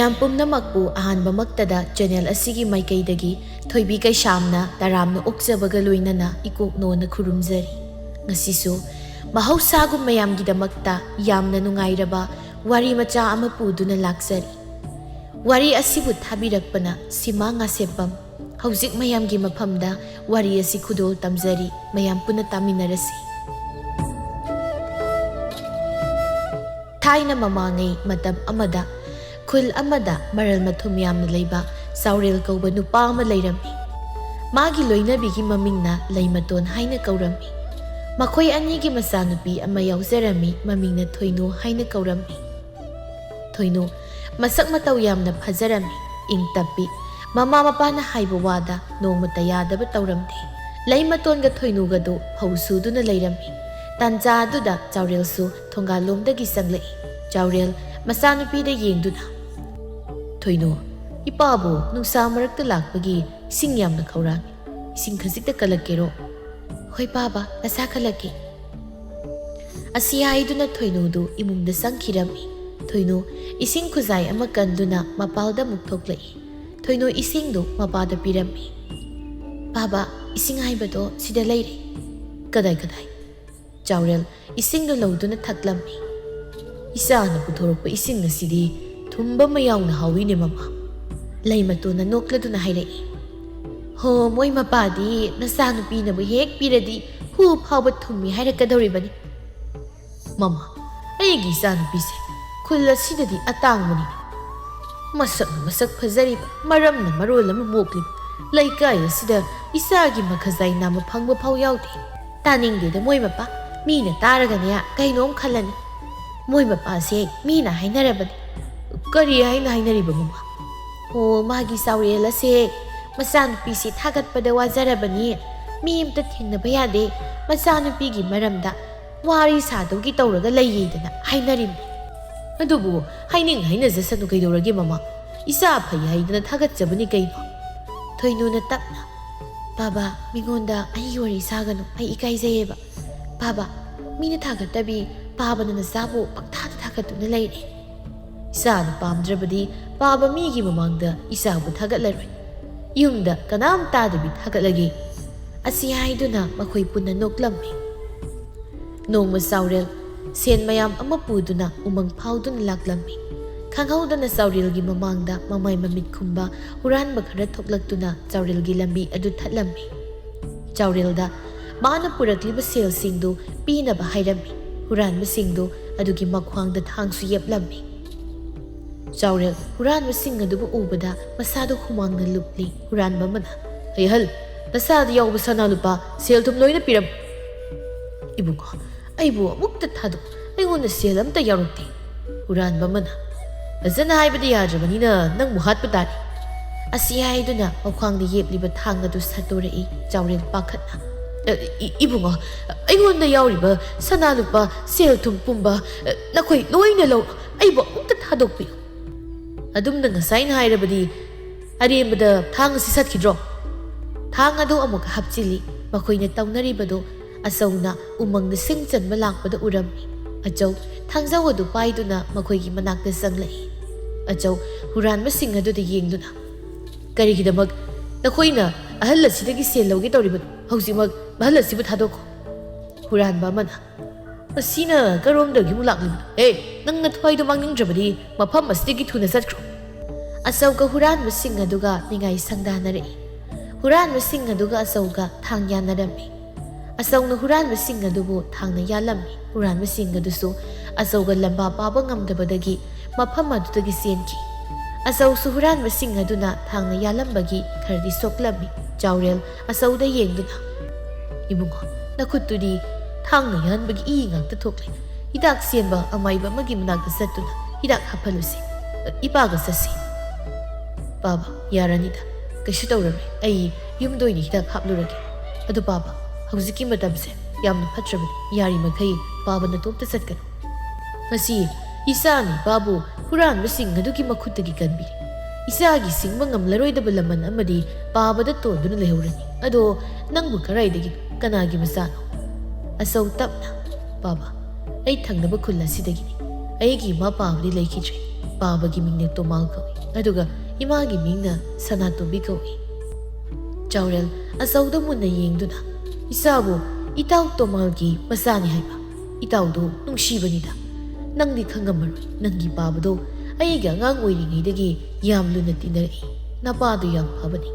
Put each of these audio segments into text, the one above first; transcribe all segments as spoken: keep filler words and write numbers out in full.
ꯃꯌꯥꯝ ꯄꯨꯝꯅꯃꯛꯄꯨ ꯑꯍꯥꯟꯕꯃꯛꯇꯗ ꯆꯦꯅꯦꯜ ꯑꯁꯤꯒꯤ ꯃꯥꯏꯀꯩꯗꯒꯤ ꯊꯣꯏꯕꯤ ꯀꯩꯁꯥꯝꯅ ꯇꯔꯥꯝꯅ ꯑꯣꯛꯆꯕꯒ ꯂꯣꯏꯅꯅ ꯏꯀꯣꯛꯅꯣꯅ ꯈꯨꯔꯨꯝꯖꯔꯤ꯫ ꯉꯁꯤꯁꯨ ꯃꯍꯧꯁꯥꯒꯨꯝ ꯃꯌꯥꯝꯒꯤꯗꯃꯛꯇ ꯌꯥꯝꯅ ꯅꯨꯡꯉꯥꯏꯔꯕ ꯋꯥꯔꯤ ꯃꯆꯥ ꯑꯃ ꯄꯨꯗꯨꯅ ꯂꯥꯛꯆꯔꯤ꯫ ꯋꯥꯔꯤ ꯑꯁꯤꯕꯨ ꯊꯥꯕꯤꯔꯛꯄꯅ ꯁꯤꯃꯥ ꯉꯥꯁꯦꯞꯄꯝ꯫ ꯍꯧꯖꯤꯛ ꯃꯌꯥꯝꯒꯤ ꯃꯐꯝꯗ ꯋꯥꯔꯤ ꯑꯁꯤ ꯈꯨꯗꯣꯜ ꯇꯝꯖꯔꯤ, ꯃꯌꯥꯝ ꯄꯨꯟꯅ ꯇꯥꯃꯤꯟꯅꯔꯁꯤ꯫ ꯊꯥꯏꯅ ꯃꯃꯥꯡꯉꯩ ꯃꯇꯝ ꯑꯃꯗ ꯈꯨꯜ ꯑꯃꯗ ꯃꯔꯜ ꯃꯊꯨꯝ ꯌꯥꯝꯅ ꯂꯩꯕ ꯆꯥꯎꯔꯦꯜ ꯀꯧꯕ ꯅꯨꯄꯥ ꯑꯃ ꯂꯩꯔꯝꯃꯤ꯫ ꯃꯥꯒꯤ ꯂꯣꯏꯅꯕꯤꯒꯤ ꯃꯃꯤꯡꯅ ꯂꯩꯃꯇꯣꯟ ꯍꯥꯏꯅ ꯀꯧꯔꯝꯃꯤ꯫ ꯃꯈꯣꯏ ꯑꯅꯤꯒꯤ ꯃꯆꯥꯅꯨꯄꯤ ꯑꯃ ꯌꯥꯎꯖꯔꯝꯃꯤ, ꯃꯃꯤꯡꯅ ꯊꯣꯏꯅꯨ ꯍꯥꯏꯅ ꯀꯧꯔꯝꯃꯤ꯫ ꯊꯣꯏꯅꯨ ꯃꯁꯛ ꯃꯇꯧ ꯌꯥꯝꯅ ꯐꯖꯔꯝꯃꯤ, ꯏꯪ ꯇꯞꯄꯤ꯫ ꯃꯃꯥ ꯃꯄꯥꯅ ꯍꯥꯏꯕ ꯋꯥꯗ ꯅꯣꯡꯃꯇ ꯌꯥꯗꯕ ꯇꯧꯔꯝꯗꯦ꯫ ꯂꯩꯃꯇꯣꯟꯒ ꯊꯣꯏꯅꯨꯒꯗꯨ ꯐꯧ ꯁꯨꯗꯨꯅ ꯂꯩꯔꯝꯃꯤ꯫ ꯇꯥꯟꯖꯥ ꯑꯗꯨꯗ ꯆꯥꯎꯔꯦꯜꯁꯨ ꯊꯣꯡꯒꯥꯜꯂꯣꯝꯗꯒꯤ ꯆꯪꯂꯛꯏ꯫ ꯆꯥꯎꯔꯦꯜ ꯃꯆꯥꯅꯨꯄꯤꯗ ꯌꯦꯡꯗꯨꯅ, "ꯊꯣꯏꯅꯨ, ꯏꯄꯥꯕꯨ ꯅꯨꯡꯁꯥ ꯃꯔꯛꯇ ꯂꯥꯛꯄꯒꯤ ꯏꯁꯤꯡ ꯌꯥꯝꯅ ꯈꯧꯔꯥꯡꯏ꯫ ꯏꯁꯤꯡ ꯈꯖꯤꯛꯇ ꯀꯜꯂꯛꯀꯦꯔꯣ?" "ꯍꯣꯏ ꯄꯥꯕ, ꯃꯁꯥ ꯀꯜꯂꯛꯀꯦ꯫" ꯑꯁꯤ ꯍꯥꯏꯗꯨꯅ ꯊꯣꯏꯅꯨꯗꯨ ꯏꯃꯨꯡꯗ ꯆꯪꯈꯤꯔꯝꯃꯤ꯫ ꯊꯣꯏꯅꯨ ꯏꯁꯤꯡ ꯈꯨꯖꯥꯏ ꯑꯃ ꯀꯟꯗꯨꯅ ꯃꯄꯥꯜꯗ ꯑꯃꯨꯛ ꯊꯣꯛꯂꯛꯏ꯫ ꯊꯣꯏꯅꯨ ꯏꯁꯤꯡꯗꯨ ꯃꯄꯥꯗ ꯄꯤꯔꯝꯃꯤ꯫ "ꯄꯥꯕ, ꯏꯁꯤꯡ ꯍꯥꯏꯕꯗꯣ ꯁꯤꯗ ꯂꯩꯔꯦ꯫" "ꯀꯗꯥꯏ ꯀꯗꯥꯏ?" ꯆꯥꯎꯔꯦꯜ ꯏꯁꯤꯡꯗꯨ ꯂꯧꯗꯨꯅ ꯊꯛꯂꯝꯃꯤ꯫ "ꯏꯆꯥꯅ ꯄꯨꯊꯣꯔꯛꯄ ꯏꯁꯤꯡ ꯑꯁꯤꯗꯤ ꯊꯨꯝꯕ ꯑꯃ ꯌꯥꯎꯅ ꯍꯥꯎꯏꯅꯦ ꯃꯃꯥ꯫" ꯂꯩꯃꯇꯣꯟꯅ ꯅꯣꯛꯂꯗꯨꯅ ꯍꯥꯏꯔꯛꯏ꯫ "ꯍꯣ, ꯃꯣꯏ ꯃꯄꯥꯗꯤ ꯃꯆꯥꯅꯨꯄꯤꯅꯕꯨ ꯍꯦꯛ ꯄꯤꯔꯗꯤ ꯍꯨ ꯐꯥꯎꯕ ꯊꯨꯝꯃꯤ ꯍꯥꯏꯔꯛꯀꯗꯧꯔꯤꯕꯅꯤ꯫" "ꯃꯃꯥ, ꯑꯩꯒꯤ ꯏꯆꯥꯅꯨꯄꯤꯁꯦ ꯈꯨꯜ ꯑꯁꯤꯗꯗꯤ ꯑꯇꯥꯡꯕꯅꯤ꯫ ꯃꯁꯛꯅ ꯃꯁꯛ ꯐꯖꯔꯤꯕ, ꯃꯔꯝꯅ ꯃꯔꯣꯜ ꯑꯃ ꯃꯣꯛꯂꯤꯕ, ꯂꯩꯀꯥꯏ ꯑꯁꯤꯗ ꯏꯆꯥꯒꯤ ꯃꯈꯖꯥꯏ ꯅꯥꯝꯃ ꯐꯪꯕ ꯐꯥꯎ ꯌꯥꯎꯗꯦ꯫ ꯇꯥꯅꯤꯡꯗꯦꯗ ꯃꯣꯏ ꯃꯄꯥ, ꯃꯤꯅ ꯇꯥꯔꯒꯅꯦ ꯀꯩꯅꯣꯝ ꯈꯜꯂꯅꯤ꯫ ꯃꯣꯏ ꯃꯄꯥꯁꯦ ꯃꯤꯅ ꯍꯥꯏꯅꯔꯕꯅꯤ꯫" "ꯀꯔꯤ ꯍꯥꯏꯅ ꯍꯥꯏꯅꯔꯤꯕ ꯃꯃꯥ?" "ꯑꯣ, ꯃꯥꯒꯤ ꯆꯥꯎꯔꯦꯜ ꯑꯁꯦ ꯃꯆꯥꯅꯨꯄꯤꯁꯤ ꯊꯥꯒꯠꯄꯗ ꯋꯥꯖꯔꯕꯅꯤ꯫ ꯃꯤ ꯑꯝꯇ ꯊꯦꯡꯅꯕ ꯌꯥꯗꯦ꯫ ꯃꯆꯥꯅꯨꯄꯤꯒꯤ ꯃꯔꯝꯗ ꯋꯥꯔꯤ ꯁꯥꯗꯧꯒꯤ ꯇꯧꯔꯒ ꯂꯩꯌꯦꯗꯅ ꯍꯥꯏꯅꯔꯤꯕꯅꯤ꯫" "ꯑꯗꯨꯕꯨ ꯍꯥꯏꯅꯤꯡ ꯍꯥꯏꯅꯖꯁꯅꯨ ꯀꯩꯗꯧꯔꯒꯦ ꯃꯃꯥ? ꯏꯆꯥ ꯐꯩ ꯍꯥꯏꯗꯅ ꯊꯥꯒꯠꯆꯕꯅꯤ ꯀꯩꯅꯣ?" ꯊꯣꯏꯅꯨꯅ ꯇꯞꯅ, "ꯄꯥꯕ, ꯃꯤꯉꯣꯟꯗ ꯑꯩꯒꯤ ꯋꯥꯔꯤ ꯁꯥꯒꯅꯨ, ꯑꯩ ꯏꯀꯥꯏꯖꯩꯌꯦꯕ꯫ ꯄꯥꯕ, ꯃꯤꯅ ꯊꯥꯒꯠꯇꯕꯤ ꯄꯥꯕꯅ ꯅꯆꯥꯕꯨ ꯄꯪꯊꯥꯗ ꯊꯥꯒꯠꯇꯨꯅ ꯂꯩꯔꯦ꯫" "ꯏꯆꯥꯅ ꯄꯥꯝꯗ꯭ꯔꯕꯗꯤ ꯄꯥꯕ ꯃꯤꯒꯤ ꯃꯃꯥꯡꯗ ꯏꯆꯥꯕꯨ ꯊꯥꯒꯠꯂꯔꯣꯏ꯫ ꯌꯨꯝꯗ ꯀꯅꯥꯝ ꯇꯥꯗꯕꯤ ꯊꯥꯒꯠꯂꯒꯦ"꯫ ꯑꯁꯤ ꯍꯥꯏꯗꯨꯅ ꯃꯈꯣꯏ ꯄꯨꯟꯅ ꯅꯣꯛꯂꯝꯃꯤ꯫ ꯅꯣꯡꯃ ꯆꯥꯎꯔꯦꯜ ꯁꯦꯟ ꯃꯌꯥꯝ ꯑꯃ ꯄꯨꯗꯨꯅ ꯎꯃꯪ ꯐꯥꯎꯗꯨꯅ ꯂꯥꯛꯂꯝꯃꯤ꯫ ꯈꯪꯍꯧꯗꯅ ꯆꯥꯎꯔꯦꯜꯒꯤ ꯃꯃꯥꯡꯗ ꯃꯃꯥꯏ ꯃꯃꯤꯠ ꯈꯨꯝꯕ ꯍꯨꯔꯥꯟꯕ ꯈꯔ ꯊꯣꯛꯂꯛꯇꯨꯅ ꯆꯥꯎꯔꯦꯜꯒꯤ ꯂꯝꯕꯤ ꯑꯗꯨ ꯊꯠꯂꯝꯃꯤ꯫ ꯆꯥꯎꯔꯦꯜꯗ ꯃꯥꯅ ꯄꯨꯔꯛꯂꯤꯕ ꯁꯦꯜꯁꯤꯡꯗꯨ ꯄꯤꯅꯕ ꯍꯥꯏꯔꯝꯃꯤ꯫ ꯍꯨꯔꯥꯟꯕꯁꯤꯡꯗꯨ ꯑꯗꯨꯒꯤ ꯃꯈ꯭ꯋꯥꯡꯗ ꯊꯥꯡꯁꯨ ꯌꯦꯞꯂꯝꯃꯤ꯫ ꯆꯥꯎꯔꯦꯜ ꯍꯨꯔꯥꯟꯕꯁꯤꯡ ꯑꯗꯨꯕꯨ ꯎꯕꯗ ꯃꯁꯥꯗꯨ ꯍꯨꯃꯥꯡꯅ ꯂꯨꯞꯂꯤ꯫ ꯍꯨꯔꯥꯟꯕ ꯑꯃꯅ, "ꯑꯩ ꯑꯍꯜ, ꯅꯁꯥꯗ ꯌꯥꯎꯕ ꯁꯅꯥ ꯂꯨꯄꯥ, ꯁꯦꯜ ꯊꯨꯝ ꯂꯣꯏꯅ ꯄꯤꯔꯝꯃꯨ"꯫ "ꯏꯕꯨꯡꯉꯣ, ꯑꯩꯕꯨ ꯑꯃꯨꯛꯇ ꯊꯥꯗꯣꯛ, ꯑꯩꯉꯣꯟꯗ ꯁꯦꯜ ꯑꯝꯇ ꯌꯥꯎꯔꯛꯇꯦ"꯫ ꯍꯨꯔꯥꯟꯕ ꯑꯃꯅ, "ꯐꯖꯅ ꯍꯥꯏꯕꯗꯤ ꯌꯥꯗ꯭ꯔꯕꯅꯤꯅ ꯅꯪꯕꯨ ꯍꯥꯠꯄ ꯇꯥꯔꯦ"꯫ ꯑꯁꯤ ꯍꯥꯏꯗꯨꯅ ꯃꯈ꯭ꯋꯥꯡꯗ ꯌꯦꯞꯂꯤꯕ ꯊꯥꯡ ꯑꯗꯨ ꯁꯠꯇꯣꯔꯛꯏ꯫ ꯆꯥꯎꯔꯦꯜ ꯄꯥꯈꯠꯅ, "ꯑ, ꯏ-, ꯏꯕꯨꯡꯉꯣ, ꯑꯩꯉꯣꯟꯗ ꯌꯥꯎꯔꯤꯕ ꯁꯅꯥ ꯂꯨꯄꯥ, ꯁꯦꯜ ꯊꯨꯝ ꯄꯨꯝꯕ, ꯑ, ꯅꯈꯣꯏ ꯂꯣꯏꯅ ꯂꯧ, ꯑꯩꯕꯨ ꯑꯃꯨꯛꯇ ꯊꯥꯗꯣꯛꯄꯤꯌꯨ"꯫ "ꯑꯗꯨꯝꯅ ꯉꯁꯥꯏꯅ ꯍꯥꯏꯔꯕꯗꯤ ꯑꯔꯦꯝꯕꯗ ꯊꯥꯡ ꯑꯁꯤ ꯁꯠꯈꯤꯗ꯭ꯔꯣ?" ꯊꯥꯡ ꯑꯗꯨ ꯑꯃꯨꯛ ꯍꯥꯞꯆꯤꯜꯂꯤ꯫ ꯃꯈꯣꯏꯅ ꯇꯧꯅꯔꯤꯕꯗꯨ ꯑꯆꯧꯅ ꯎꯃꯪꯗ ꯁꯤꯡ ꯆꯟꯕ ꯂꯥꯛꯄꯗ ꯎꯔꯝꯃꯤ꯫ ꯑꯆꯧ ꯊꯥꯡꯖꯧ ꯑꯗꯨ ꯄꯥꯏꯗꯨꯅ ꯃꯈꯣꯏꯒꯤ ꯃꯅꯥꯛꯇ ꯆꯪꯂꯛꯏ꯫ ꯑꯆꯧ ꯍꯨꯔꯥꯟꯕꯁꯤꯡ ꯑꯗꯨꯗ ꯌꯦꯡꯗꯨꯅ, "ꯀꯔꯤꯒꯤꯗꯃꯛ ꯅꯈꯣꯏꯅ ꯑꯍꯜ ꯑꯁꯤꯗꯒꯤ ꯁꯦꯜ ꯂꯧꯒꯦ ꯇꯧꯔꯤꯕꯅꯣ? ꯍꯧꯖꯤꯛꯃꯛ ꯑꯍꯜ ꯑꯁꯤꯕꯨ ꯊꯥꯗꯣꯛꯈꯣ"꯫ ꯍꯨꯔꯥꯟꯕ ꯑꯃꯅ, "ꯃꯁꯤꯅ ꯀꯔꯣꯝꯗꯒꯤ ꯑꯃꯨꯛ ꯂꯥꯛꯂꯤꯕꯅꯣ? ꯑꯦ, ꯅꯪ ꯅꯊ꯭ꯋꯥꯏꯗꯣ ꯃꯥꯡꯅꯤꯡꯗ꯭ꯔꯕꯗꯤ ꯃꯐꯝ ꯑꯁꯤꯗꯒꯤ ꯊꯨꯅ ꯆꯠꯈ꯭ꯔꯣ"꯫ ꯑꯆꯧꯒ ꯍꯨꯔꯥꯟꯕꯁꯤꯡ ꯑꯗꯨꯒ ꯅꯤꯡꯉꯥꯏ ꯁꯪꯗꯥꯅꯔꯛꯏ꯫ ꯍꯨꯔꯥꯟꯕꯁꯤꯡ ꯑꯗꯨꯒ ꯑꯆꯧꯒ ꯊꯥꯡ ꯌꯥꯅꯔꯝꯃꯤ꯫ ꯑꯆꯧꯅ ꯍꯨꯔꯥꯟꯕꯁꯤꯡ ꯑꯗꯨꯕꯨ ꯊꯥꯡꯅ ꯌꯥꯜꯂꯝꯃꯤ꯫ ꯍꯨꯔꯥꯟꯕꯁꯤꯡ ꯑꯗꯨꯁꯨ ꯑꯆꯧꯒ ꯂꯝꯕꯥ ꯄꯥꯕ ꯉꯝꯗꯕꯗꯒꯤ ꯃꯐꯝ ꯑꯗꯨꯗꯒꯤ ꯆꯦꯟꯈꯤ꯫ ꯑꯆꯧꯁꯨ ꯍꯨꯔꯥꯟꯕꯁꯤꯡ ꯑꯗꯨꯅ ꯊꯥꯡꯅ ꯌꯥꯜꯂꯝꯕꯒꯤ ꯈꯔꯗꯤ ꯁꯣꯛꯂꯝꯃꯤ꯫ ꯆꯥꯎꯔꯦꯜ ꯑꯆꯧꯗ ꯌꯦꯡꯗꯨꯅ, "ꯏꯕꯨꯡꯉꯣ, ꯅꯈꯨꯠꯇꯨꯗꯤ ꯊꯥꯡꯅ ꯌꯥꯟꯕꯒꯤ ꯏ ꯉꯥꯛꯇ ꯊꯣꯛꯂꯦ꯫ ꯍꯤꯗꯥꯛ ꯁꯦꯝꯕ ꯑꯃꯥꯏꯕ ꯑꯃꯒꯤ ꯃꯅꯥꯛꯇ ꯆꯠꯇꯨꯅ ꯍꯤꯗꯥꯛ ꯍꯥꯞꯍꯜꯂꯨꯁꯤ꯫ ꯏꯄꯥꯒ ꯆꯠꯁꯤ"꯫ "ꯄꯥꯕ, ꯌꯥꯔꯅꯤꯗ, ꯀꯩꯁꯨ ꯇꯧꯔꯔꯣꯏ꯫ ꯑꯩ ꯌꯨꯝꯗ ꯑꯣꯏꯅ ꯍꯤꯗꯥꯛ ꯍꯥꯞꯂꯨꯔꯒꯦ꯫ ꯑꯗꯨ ꯄꯥꯕ, ꯍꯧꯖꯤꯛꯀꯤ ꯃꯇꯝꯁꯦ ꯌꯥꯝꯅ ꯐꯠꯇ꯭ꯔꯕꯅꯤ꯫ ꯌꯥꯔꯤꯃꯈꯩ ꯄꯥꯕ ꯅꯇꯣꯝꯇ ꯆꯠꯀꯅꯨ꯫ ꯉꯁꯤ ꯏꯆꯥꯅ ꯏꯄꯥꯕꯨ ꯍꯨꯔꯥꯟꯕꯁꯤꯡ ꯑꯗꯨꯒꯤ ꯃꯈꯨꯠꯇꯒꯤ ꯀꯟꯕꯤꯔꯦ꯫ ꯏꯆꯥꯒꯤ ꯁꯤꯡꯕ ꯉꯝꯂꯔꯣꯏꯗꯕ ꯂꯃꯟ ꯑꯃꯗꯤ ꯄꯥꯕꯗ ꯇꯣꯟꯗꯨꯅ ꯂꯩꯍꯧꯔꯅꯤ꯫ ꯑꯗꯣ ꯅꯪꯕꯨ ꯀꯗꯥꯏꯗꯒꯤꯅꯣ? ꯀꯅꯥꯒꯤ ꯃꯆꯥꯅꯣ?" ꯑꯆꯧ ꯇꯞꯅ, "ꯄꯥꯕ, ꯑꯩ ꯊꯪꯅꯕ ꯈꯨꯜ ꯑꯁꯤꯗꯒꯤꯅꯤ꯫ ꯑꯩꯒꯤ ꯏꯃꯥ ꯄꯥꯕꯗꯤ ꯂꯩꯈꯤꯗ꯭ꯔꯦ꯫ ꯄꯥꯕꯒꯤ ꯃꯤꯡꯅ ꯇꯣꯃꯥꯜ ꯀꯧꯏ, ꯑꯗꯨꯒ ꯏꯃꯥꯒꯤ ꯃꯤꯡꯅ ꯁꯅꯥꯇꯣꯝꯕꯤ ꯀꯧꯏ꯫ ꯆꯥꯎꯔꯦꯜ ꯑꯆꯧꯗ ꯃꯨꯟꯅ ꯌꯦꯡꯗꯨꯅ, "ꯏꯆꯥꯕꯨ ꯏꯇꯥꯎ ꯇꯣꯃꯥꯜꯒꯤ ꯃꯆꯥꯅꯤ ꯍꯥꯏꯕ? ꯏꯇꯥꯎꯗꯨ ꯅꯨꯡꯁꯤꯕꯅꯤꯗ꯫ ꯅꯪꯗꯤ ꯈꯪꯉꯝꯃꯔꯣꯏ, ꯅꯪꯒꯤ ꯄꯥꯕꯗꯣ ꯑꯩꯒ ꯑꯉꯥꯡ ꯑꯣꯏꯔꯤꯉꯩꯗꯒꯤ ꯌꯥꯝ ꯂꯨꯅ ꯇꯤꯟꯅꯔꯛꯏ꯫ ꯅꯄꯥꯗꯨ ꯌꯥꯝ ꯐꯕꯅꯤ꯫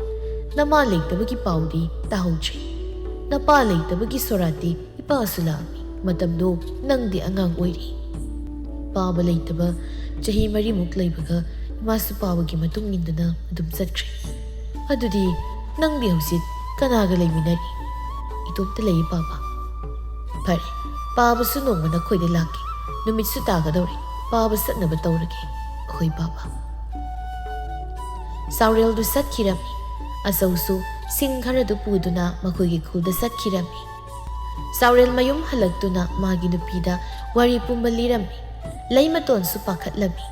ꯅꯃꯥ ꯂꯩꯇꯕꯒꯤ ꯄꯥꯎꯗꯤ ꯇꯥꯍꯧꯗ꯭ꯔꯦ꯫ ꯅꯄꯥ ꯂꯩꯇꯕꯒꯤ ꯁꯣꯔꯥꯠꯇꯤ ꯏꯄꯥꯁꯨ ꯂꯥꯛꯑꯝꯃꯤ꯫ ꯃꯇꯝꯗꯣ ꯅꯪꯗꯤ ꯑꯉꯥꯡ ꯑꯣꯏꯔꯤ꯫" ꯄꯥꯕ ꯂꯩꯇꯕ ꯆꯍꯤ ꯃꯔꯤꯃꯨꯛ ꯂꯩꯕꯒ ꯏꯃꯥꯁꯨ ꯄꯥꯕꯒꯤ ꯃꯇꯨꯡ ꯏꯟꯗꯨꯅ ꯑꯗꯨꯝ ꯆꯠꯈ꯭ꯔꯦ꯫ "ꯑꯗꯨꯗꯤ ꯅꯪꯗꯤ ꯍꯧꯖꯤꯛ ꯀꯅꯥꯒ ꯂꯩꯃꯤꯟꯅꯔꯤ?" "ꯏꯇꯣꯝꯇ ꯂꯩꯌꯦ ꯄꯥꯕ꯫" "ꯐꯔꯦ, ꯄꯥꯕꯁꯨ ꯅꯣꯡꯃ ꯅꯈꯣꯏꯗ ꯂꯥꯛꯀꯦ꯫ ꯅꯨꯃꯤꯠꯁꯨ ꯇꯥꯒꯗꯧꯔꯦ꯫ ꯄꯥꯕ ꯆꯠꯅꯕ ꯇꯧꯔꯒꯦ ꯑꯩꯈꯣꯏ ꯄꯥꯕ꯫" ꯆꯥꯎꯔꯦꯜꯗꯨ ꯆꯠꯈꯤꯔꯝꯃꯤ꯫ ꯑꯆꯧꯁꯨ ꯁꯤꯡ ꯈꯔꯗꯨ ꯄꯨꯗꯨꯅ ꯃꯈꯣꯏꯒꯤ ꯈꯨꯜꯗ ꯆꯠꯈꯤꯔꯝꯃꯤ꯫ ꯆꯥꯎꯔꯦꯜ ꯃꯌꯨꯝ ꯍꯜꯂꯛꯇꯨꯅ ꯃꯥꯒꯤ ꯅꯨꯄꯤꯗ ꯋꯥꯔꯤ ꯄꯨꯝꯕ ꯂꯤꯔꯝꯃꯤ꯫ ꯂꯩꯃꯇꯣꯟꯁꯨ ꯄꯥꯈꯠꯂꯝꯃꯤ꯫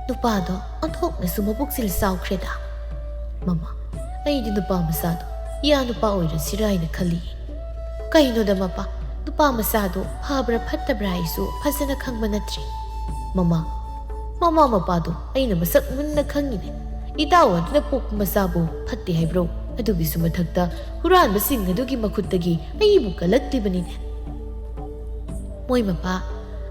"ꯅꯨꯄꯥꯗꯣ ꯑꯣꯟꯊꯣꯛꯅꯁꯨ ꯃꯕꯨꯛꯆꯦꯜ ꯆꯥꯎꯈ꯭ꯔꯦꯗ꯫ ꯃꯃꯥ, ꯑꯩꯗꯤ ꯅꯨꯄꯥ ꯃꯆꯥꯗꯣ ꯏꯌꯥ ꯅꯨꯄꯥ ꯑꯣꯏꯔꯁꯤꯔꯥ ꯍꯥꯏꯅ ꯈꯜꯂꯤ꯫" "ꯀꯩꯅꯣꯗ ꯃꯄꯥ, ꯅꯨꯄꯥ ꯃꯆꯥꯗꯣ ꯐꯕ꯭ꯔꯥ ꯐꯠꯇꯕ꯭ꯔꯥ ꯍꯥꯏꯁꯨ ꯐꯖꯅ ꯈꯪꯕ ꯅꯠꯇ꯭ꯔꯤ꯫" "ꯃꯃꯥ, ꯃꯃꯥ ꯃꯄꯥꯗꯣ ꯑꯩꯅ ꯃꯁꯛ ꯃꯨꯟꯅ ꯈꯪꯉꯤꯅꯦ꯫ ꯏꯇꯥꯎ ꯑꯗꯨꯅ ꯄꯣꯛꯄ ꯃꯆꯥꯕꯨ ꯐꯠꯇꯦ ꯍꯥꯏꯕ꯭ꯔꯣ? ꯑꯗꯨꯒꯤꯁꯨ ꯃꯊꯛꯇ ꯍꯨꯔꯥꯟꯕꯁꯤꯡ ꯑꯗꯨꯒꯤ ꯃꯈꯨꯠꯇꯒꯤ ꯑꯩꯕꯨ ꯀꯜꯂꯛꯂꯤꯕꯅꯤꯅꯦ꯫" "ꯃꯣꯏ ꯃꯄꯥ,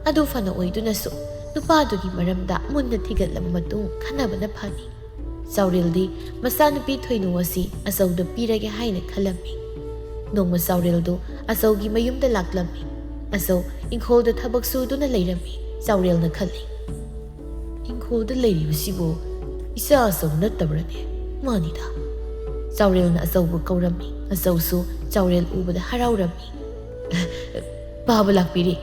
ꯑꯗꯨ ꯐꯅ ꯑꯣꯏꯗꯨꯅꯁꯨ ꯅꯨꯄꯥꯗꯨꯒꯤ ꯃꯔꯝꯗ ꯃꯨꯟꯅ ꯊꯤꯒꯠꯂꯕ ꯃꯇꯨꯡ ꯈꯟꯅꯕꯅ ꯐꯅꯤ꯫" ꯆꯥꯎꯔꯦꯜꯗꯤ ꯃꯆꯥꯅꯨꯄꯤ ꯊꯣꯏꯅꯨ ꯑꯁꯤ ꯑꯆꯧꯗ ꯄꯤꯔꯒꯦ ꯍꯥꯏꯅ ꯈꯜꯂꯝꯃꯤ꯫ ꯅꯣꯡꯃ ꯆꯥꯎꯔꯦꯜꯗꯨ ꯑꯆꯧꯒꯤ ꯃꯌꯨꯝꯗ ꯂꯥꯛꯂꯝꯃꯤ꯫ ꯑꯆꯧ ꯏꯪꯈꯣꯜꯗ ꯊꯕꯛ ꯁꯨꯗꯨꯅ ꯂꯩꯔꯝꯃꯤ꯫ ꯆꯥꯎꯔꯦꯜꯅ ꯈꯜꯂꯤ, "ꯏꯪꯈꯣꯜꯗ ꯂꯩꯔꯤꯕꯁꯤꯕꯨ ꯏꯆꯥ ꯑꯆꯧ ꯅꯠꯇꯕ꯭ꯔꯅꯦ? ꯃꯥꯅꯤꯗ꯫" ꯆꯥꯎꯔꯦꯜꯅ ꯑꯆꯧꯕꯨ ꯀꯧꯔꯝꯃꯤ꯫ ꯑꯆꯧꯁꯨ ꯆꯥꯎꯔꯦꯜ ꯎꯕꯗ ꯍꯔꯥꯎꯔꯝꯃꯤ꯫ "ꯄꯥꯕ ꯂꯥꯛꯄꯤꯔꯦ꯫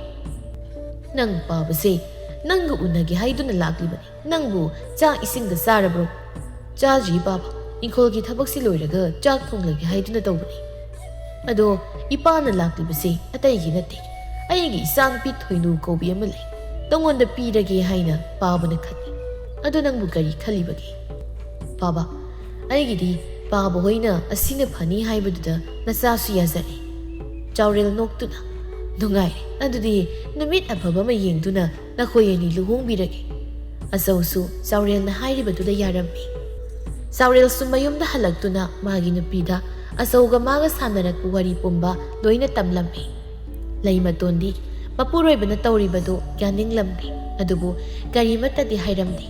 ꯅꯪ ꯄꯥꯕꯁꯦ ꯅꯪꯒ ꯎꯅꯒꯦ ꯍꯥꯏꯗꯨꯅ ꯂꯥꯛꯂꯤꯕꯅꯤ꯫ ꯅꯪꯕꯨ ꯆꯥꯛ ꯏꯁꯤꯡꯒ ꯆꯥꯔꯕ꯭ꯔꯣ?" "ꯆꯥꯗ꯭ꯔꯤ ꯄꯥꯕ, ꯏꯪꯈꯣꯜꯒꯤ ꯊꯕꯛꯁꯤ ꯂꯣꯏꯔꯒ ꯆꯥꯛ ꯊꯣꯡꯂꯒꯦ ꯍꯥꯏꯗꯨꯅ ꯇꯧꯕꯅꯤ꯫ ꯑꯗꯣ ꯏꯄꯥꯅ ꯂꯥꯛꯂꯤꯕꯁꯤ ꯑꯇꯩꯒꯤ ꯅꯠꯇꯦ꯫ ꯑꯩꯒꯤ ꯏꯆꯥꯅꯨꯄꯤ ꯊꯣꯏꯅꯨ ꯀꯧꯕꯤ ꯑꯃ ꯂꯩ꯫ ꯅꯉꯣꯟꯗ ꯄꯤꯔꯒꯦ ꯍꯥꯏꯅ ꯄꯥꯕꯅ ꯈꯜꯂꯤ꯫ ꯑꯗꯣ ꯅꯪꯕꯨ ꯀꯔꯤ ꯈꯜꯂꯤꯕꯒꯦ?" "ꯄꯥꯕ, ꯑꯩꯒꯤꯗꯤ ꯄꯥꯕ ꯍꯣꯏꯅ ꯑꯁꯤꯅ ꯐꯅꯤ ꯍꯥꯏꯕꯗꯨꯗ ꯅꯆꯥꯁꯨ ꯌꯥꯖꯔꯦ꯫" ꯆꯥꯎꯔꯦꯜ ꯅꯣꯛꯇꯨꯅ, "ꯅꯨꯡꯉꯥꯏꯔꯦ꯫ ꯑꯗꯨꯗꯤ ꯅꯨꯃꯤꯠ ꯑꯐꯕ ꯑꯃ ꯌꯦꯡꯗꯨꯅ ꯅꯈꯣꯏ ꯑꯅꯤ ꯂꯨꯍꯣꯡꯕꯤꯔꯒꯦ꯫" ꯑꯆꯧꯁꯨ ꯆꯥꯎꯔꯦꯜꯅ ꯍꯥꯏꯔꯤꯕꯗꯨꯗ ꯌꯥꯔꯝꯃꯤ꯫ ꯆꯥꯎꯔꯦꯜꯁꯨ ꯃꯌꯨꯝꯗ ꯍꯜꯂꯛꯇꯨꯅ ꯃꯥꯒꯤ ꯅꯨꯄꯤꯗ ꯑꯆꯧꯒ ꯃꯥꯒ ꯁꯥꯟꯅꯔꯛꯄ ꯋꯥꯔꯤ ꯄꯨꯝꯕ ꯂꯣꯏꯅ ꯇꯝꯂꯝꯃꯤ꯫ ꯂꯩꯃꯇꯣꯟꯗꯤ ꯃꯄꯨꯔꯣꯏꯕꯅ ꯇꯧꯔꯤꯕꯗꯨ ꯌꯥꯅꯤꯡꯂꯝꯗꯦ, ꯑꯗꯨꯕꯨ ꯀꯔꯤꯃꯠꯇꯗꯤ ꯍꯥꯏꯔꯝꯗꯦ꯫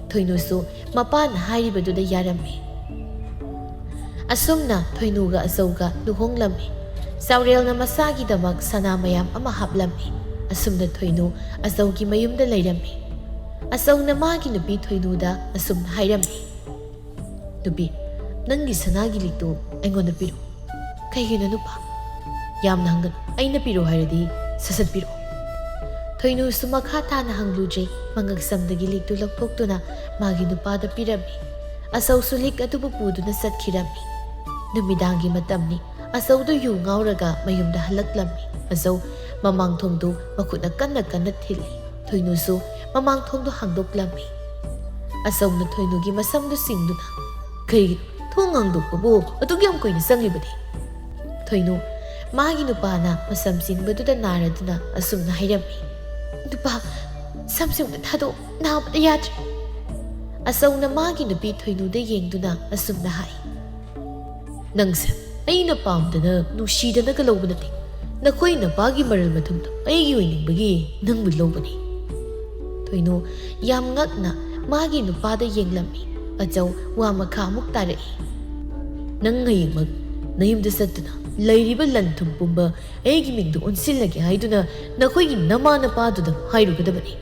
ꯊꯣꯏꯅꯨꯁꯨ ꯃꯄꯥꯅ ꯍꯥꯏꯔꯤꯕꯗꯨꯗ ꯌꯥꯔꯝꯃꯤ꯫ ꯑꯁꯨꯝꯅ ꯊꯣꯏꯅꯨꯒ ꯑꯆꯧꯒ ꯂꯨꯍꯣꯡꯂꯝꯃꯤ꯫ ꯆꯥꯎꯔꯦꯜꯅ ꯃꯆꯥꯒꯤꯗꯃꯛ ꯁꯅꯥ ꯃꯌꯥꯝ ꯑꯃ ꯍꯥꯞꯂꯝꯃꯤ꯫ ꯑꯁꯨꯝꯅ ꯊꯣꯏꯅꯨ ꯑꯆꯧꯒꯤ ꯃꯌꯨꯝꯗ ꯂꯩꯔꯝꯃꯤ꯫ ꯑꯆꯧꯅ ꯃꯥꯒꯤ ꯅꯨꯄꯤ ꯊꯣꯏꯅꯨꯗ ꯑꯁꯨꯝꯅ ꯍꯥꯏꯔꯝꯃꯤ, "ꯅꯨꯄꯤ, ꯅꯪꯒꯤ ꯁꯅꯥꯒꯤ ꯂꯤꯛꯇꯨ ꯑꯩꯉꯣꯟꯗ ꯄꯤꯔꯛꯎ꯫" "ꯀꯩꯒꯤꯅꯣ ꯅꯨꯄꯥ?" "ꯌꯥꯝꯅ ꯍꯪꯒꯅꯨ, ꯑꯩꯅ ꯄꯤꯔꯛꯎ ꯍꯥꯏꯔꯗꯤ ꯁꯠ ꯁꯠ ꯄꯤꯔꯛꯎ꯫" ꯊꯣꯏꯅꯨꯁꯨ ꯃꯈꯥ ꯇꯥꯅ ꯍꯪꯂꯨꯗ꯭ꯔꯦ, ꯃꯉꯛꯁꯝꯗꯒꯤ ꯂꯤꯛꯇꯨ ꯂꯧꯊꯣꯛꯇꯨꯅ ꯃꯥꯒꯤ ꯅꯨꯄꯥꯗ ꯄꯤꯔꯝꯃꯤ꯫ ꯑꯆꯧꯁꯨ ꯂꯤꯛ ꯑꯗꯨꯕꯨ ꯄꯨꯗꯨꯅ ꯆꯠꯈꯤꯔꯝꯃꯤ꯫ ꯅꯨꯃꯤꯗꯥꯡꯒꯤ ꯃꯇꯝꯅꯤ꯫ ꯑꯆꯧꯗꯨ ꯌꯨ ꯉꯥꯎꯔꯒ ꯃꯌꯨꯝꯗ ꯍꯜꯂꯛꯂꯝꯃꯤ꯫ ꯑꯆꯧ ꯃꯃꯥꯡ ꯊꯣꯡꯗꯨ ꯃꯈꯨꯠꯅ ꯀꯟꯅ ꯀꯟꯅ ꯊꯤꯜꯂꯤ꯫ ꯊꯣꯏꯅꯨꯁꯨ ꯃꯃꯥꯡ ꯊꯣꯡꯗꯨ ꯍꯥꯡꯗꯣꯛꯂꯝꯃꯤ꯫ ꯑꯆꯧꯅ ꯊꯣꯏꯅꯨꯒꯤ ꯃꯁꯝꯗꯨ ꯆꯤꯡꯗꯨꯅ, "ꯀꯩꯒꯤꯅꯣ ꯊꯣꯡ ꯍꯥꯡꯗꯣꯛꯄꯕꯨ ꯑꯗꯨꯛ ꯌꯥꯝ ꯀꯨꯏꯅ ꯆꯪꯂꯤꯕꯗꯤ?" ꯊꯣꯏꯅꯨ ꯃꯥꯒꯤ ꯅꯨꯄꯥꯅ ꯃꯁꯝ ꯆꯤꯡꯕꯗꯨꯗ ꯅꯥꯔꯗꯨꯅ ꯑꯁꯨꯝꯅ ꯍꯥꯏꯔꯝꯃꯤ, "ꯅꯨꯄꯥ, ꯁꯝꯁꯤꯡꯗꯨ ꯊꯥꯗꯣꯛ, ꯅꯥꯕꯗ ꯌꯥꯗ꯭ꯔꯦ꯫" ꯑꯆꯧꯅ ꯃꯥꯒꯤ ꯅꯨꯄꯤ ꯊꯣꯏꯅꯨꯗ ꯌꯦꯡꯗꯨꯅ ꯑꯁꯨꯝꯅ ꯍꯥꯏ, "ꯅꯪꯁꯦ ꯑꯩꯅ ꯄꯥꯝꯗꯅ ꯅꯨꯡꯁꯤꯗꯅꯒ ꯂꯧꯕ ꯅꯠꯇꯦ꯫ ꯅꯈꯣꯏ ꯅꯄꯥꯒꯤ ꯃꯔꯜ ꯃꯊꯨꯝꯗꯣ ꯑꯩꯒꯤ ꯑꯣꯏꯅꯤꯡꯕꯒꯤ ꯅꯪꯕꯨ ꯂꯧꯕꯅꯤ꯫" ꯊꯣꯏꯅꯨ ꯌꯥꯝ ꯉꯛꯅ ꯃꯥꯒꯤ ꯅꯨꯄꯥꯗ ꯌꯦꯡꯂꯝꯃꯤ꯫ ꯑꯆꯧ ꯋꯥ ꯃꯈꯥ ꯑꯃꯨꯛ ꯇꯥꯔꯛꯏ, "ꯅꯪ ꯍꯌꯦꯡꯃꯛ ꯅꯌꯨꯝꯗ ꯆꯠꯇꯨꯅ ꯂꯩꯔꯤꯕ ꯂꯟ ꯊꯨꯝ ꯄꯨꯝꯕ ꯑꯩꯒꯤ ꯃꯤꯡꯗ ꯑꯣꯟꯁꯤꯜꯂꯒꯦ ꯍꯥꯏꯗꯨꯅ ꯅꯈꯣꯏꯒꯤ ꯅꯃꯥ ꯅꯄꯥꯗꯨꯗ ꯍꯥꯏꯔꯨꯒꯗꯕꯅꯤ꯫"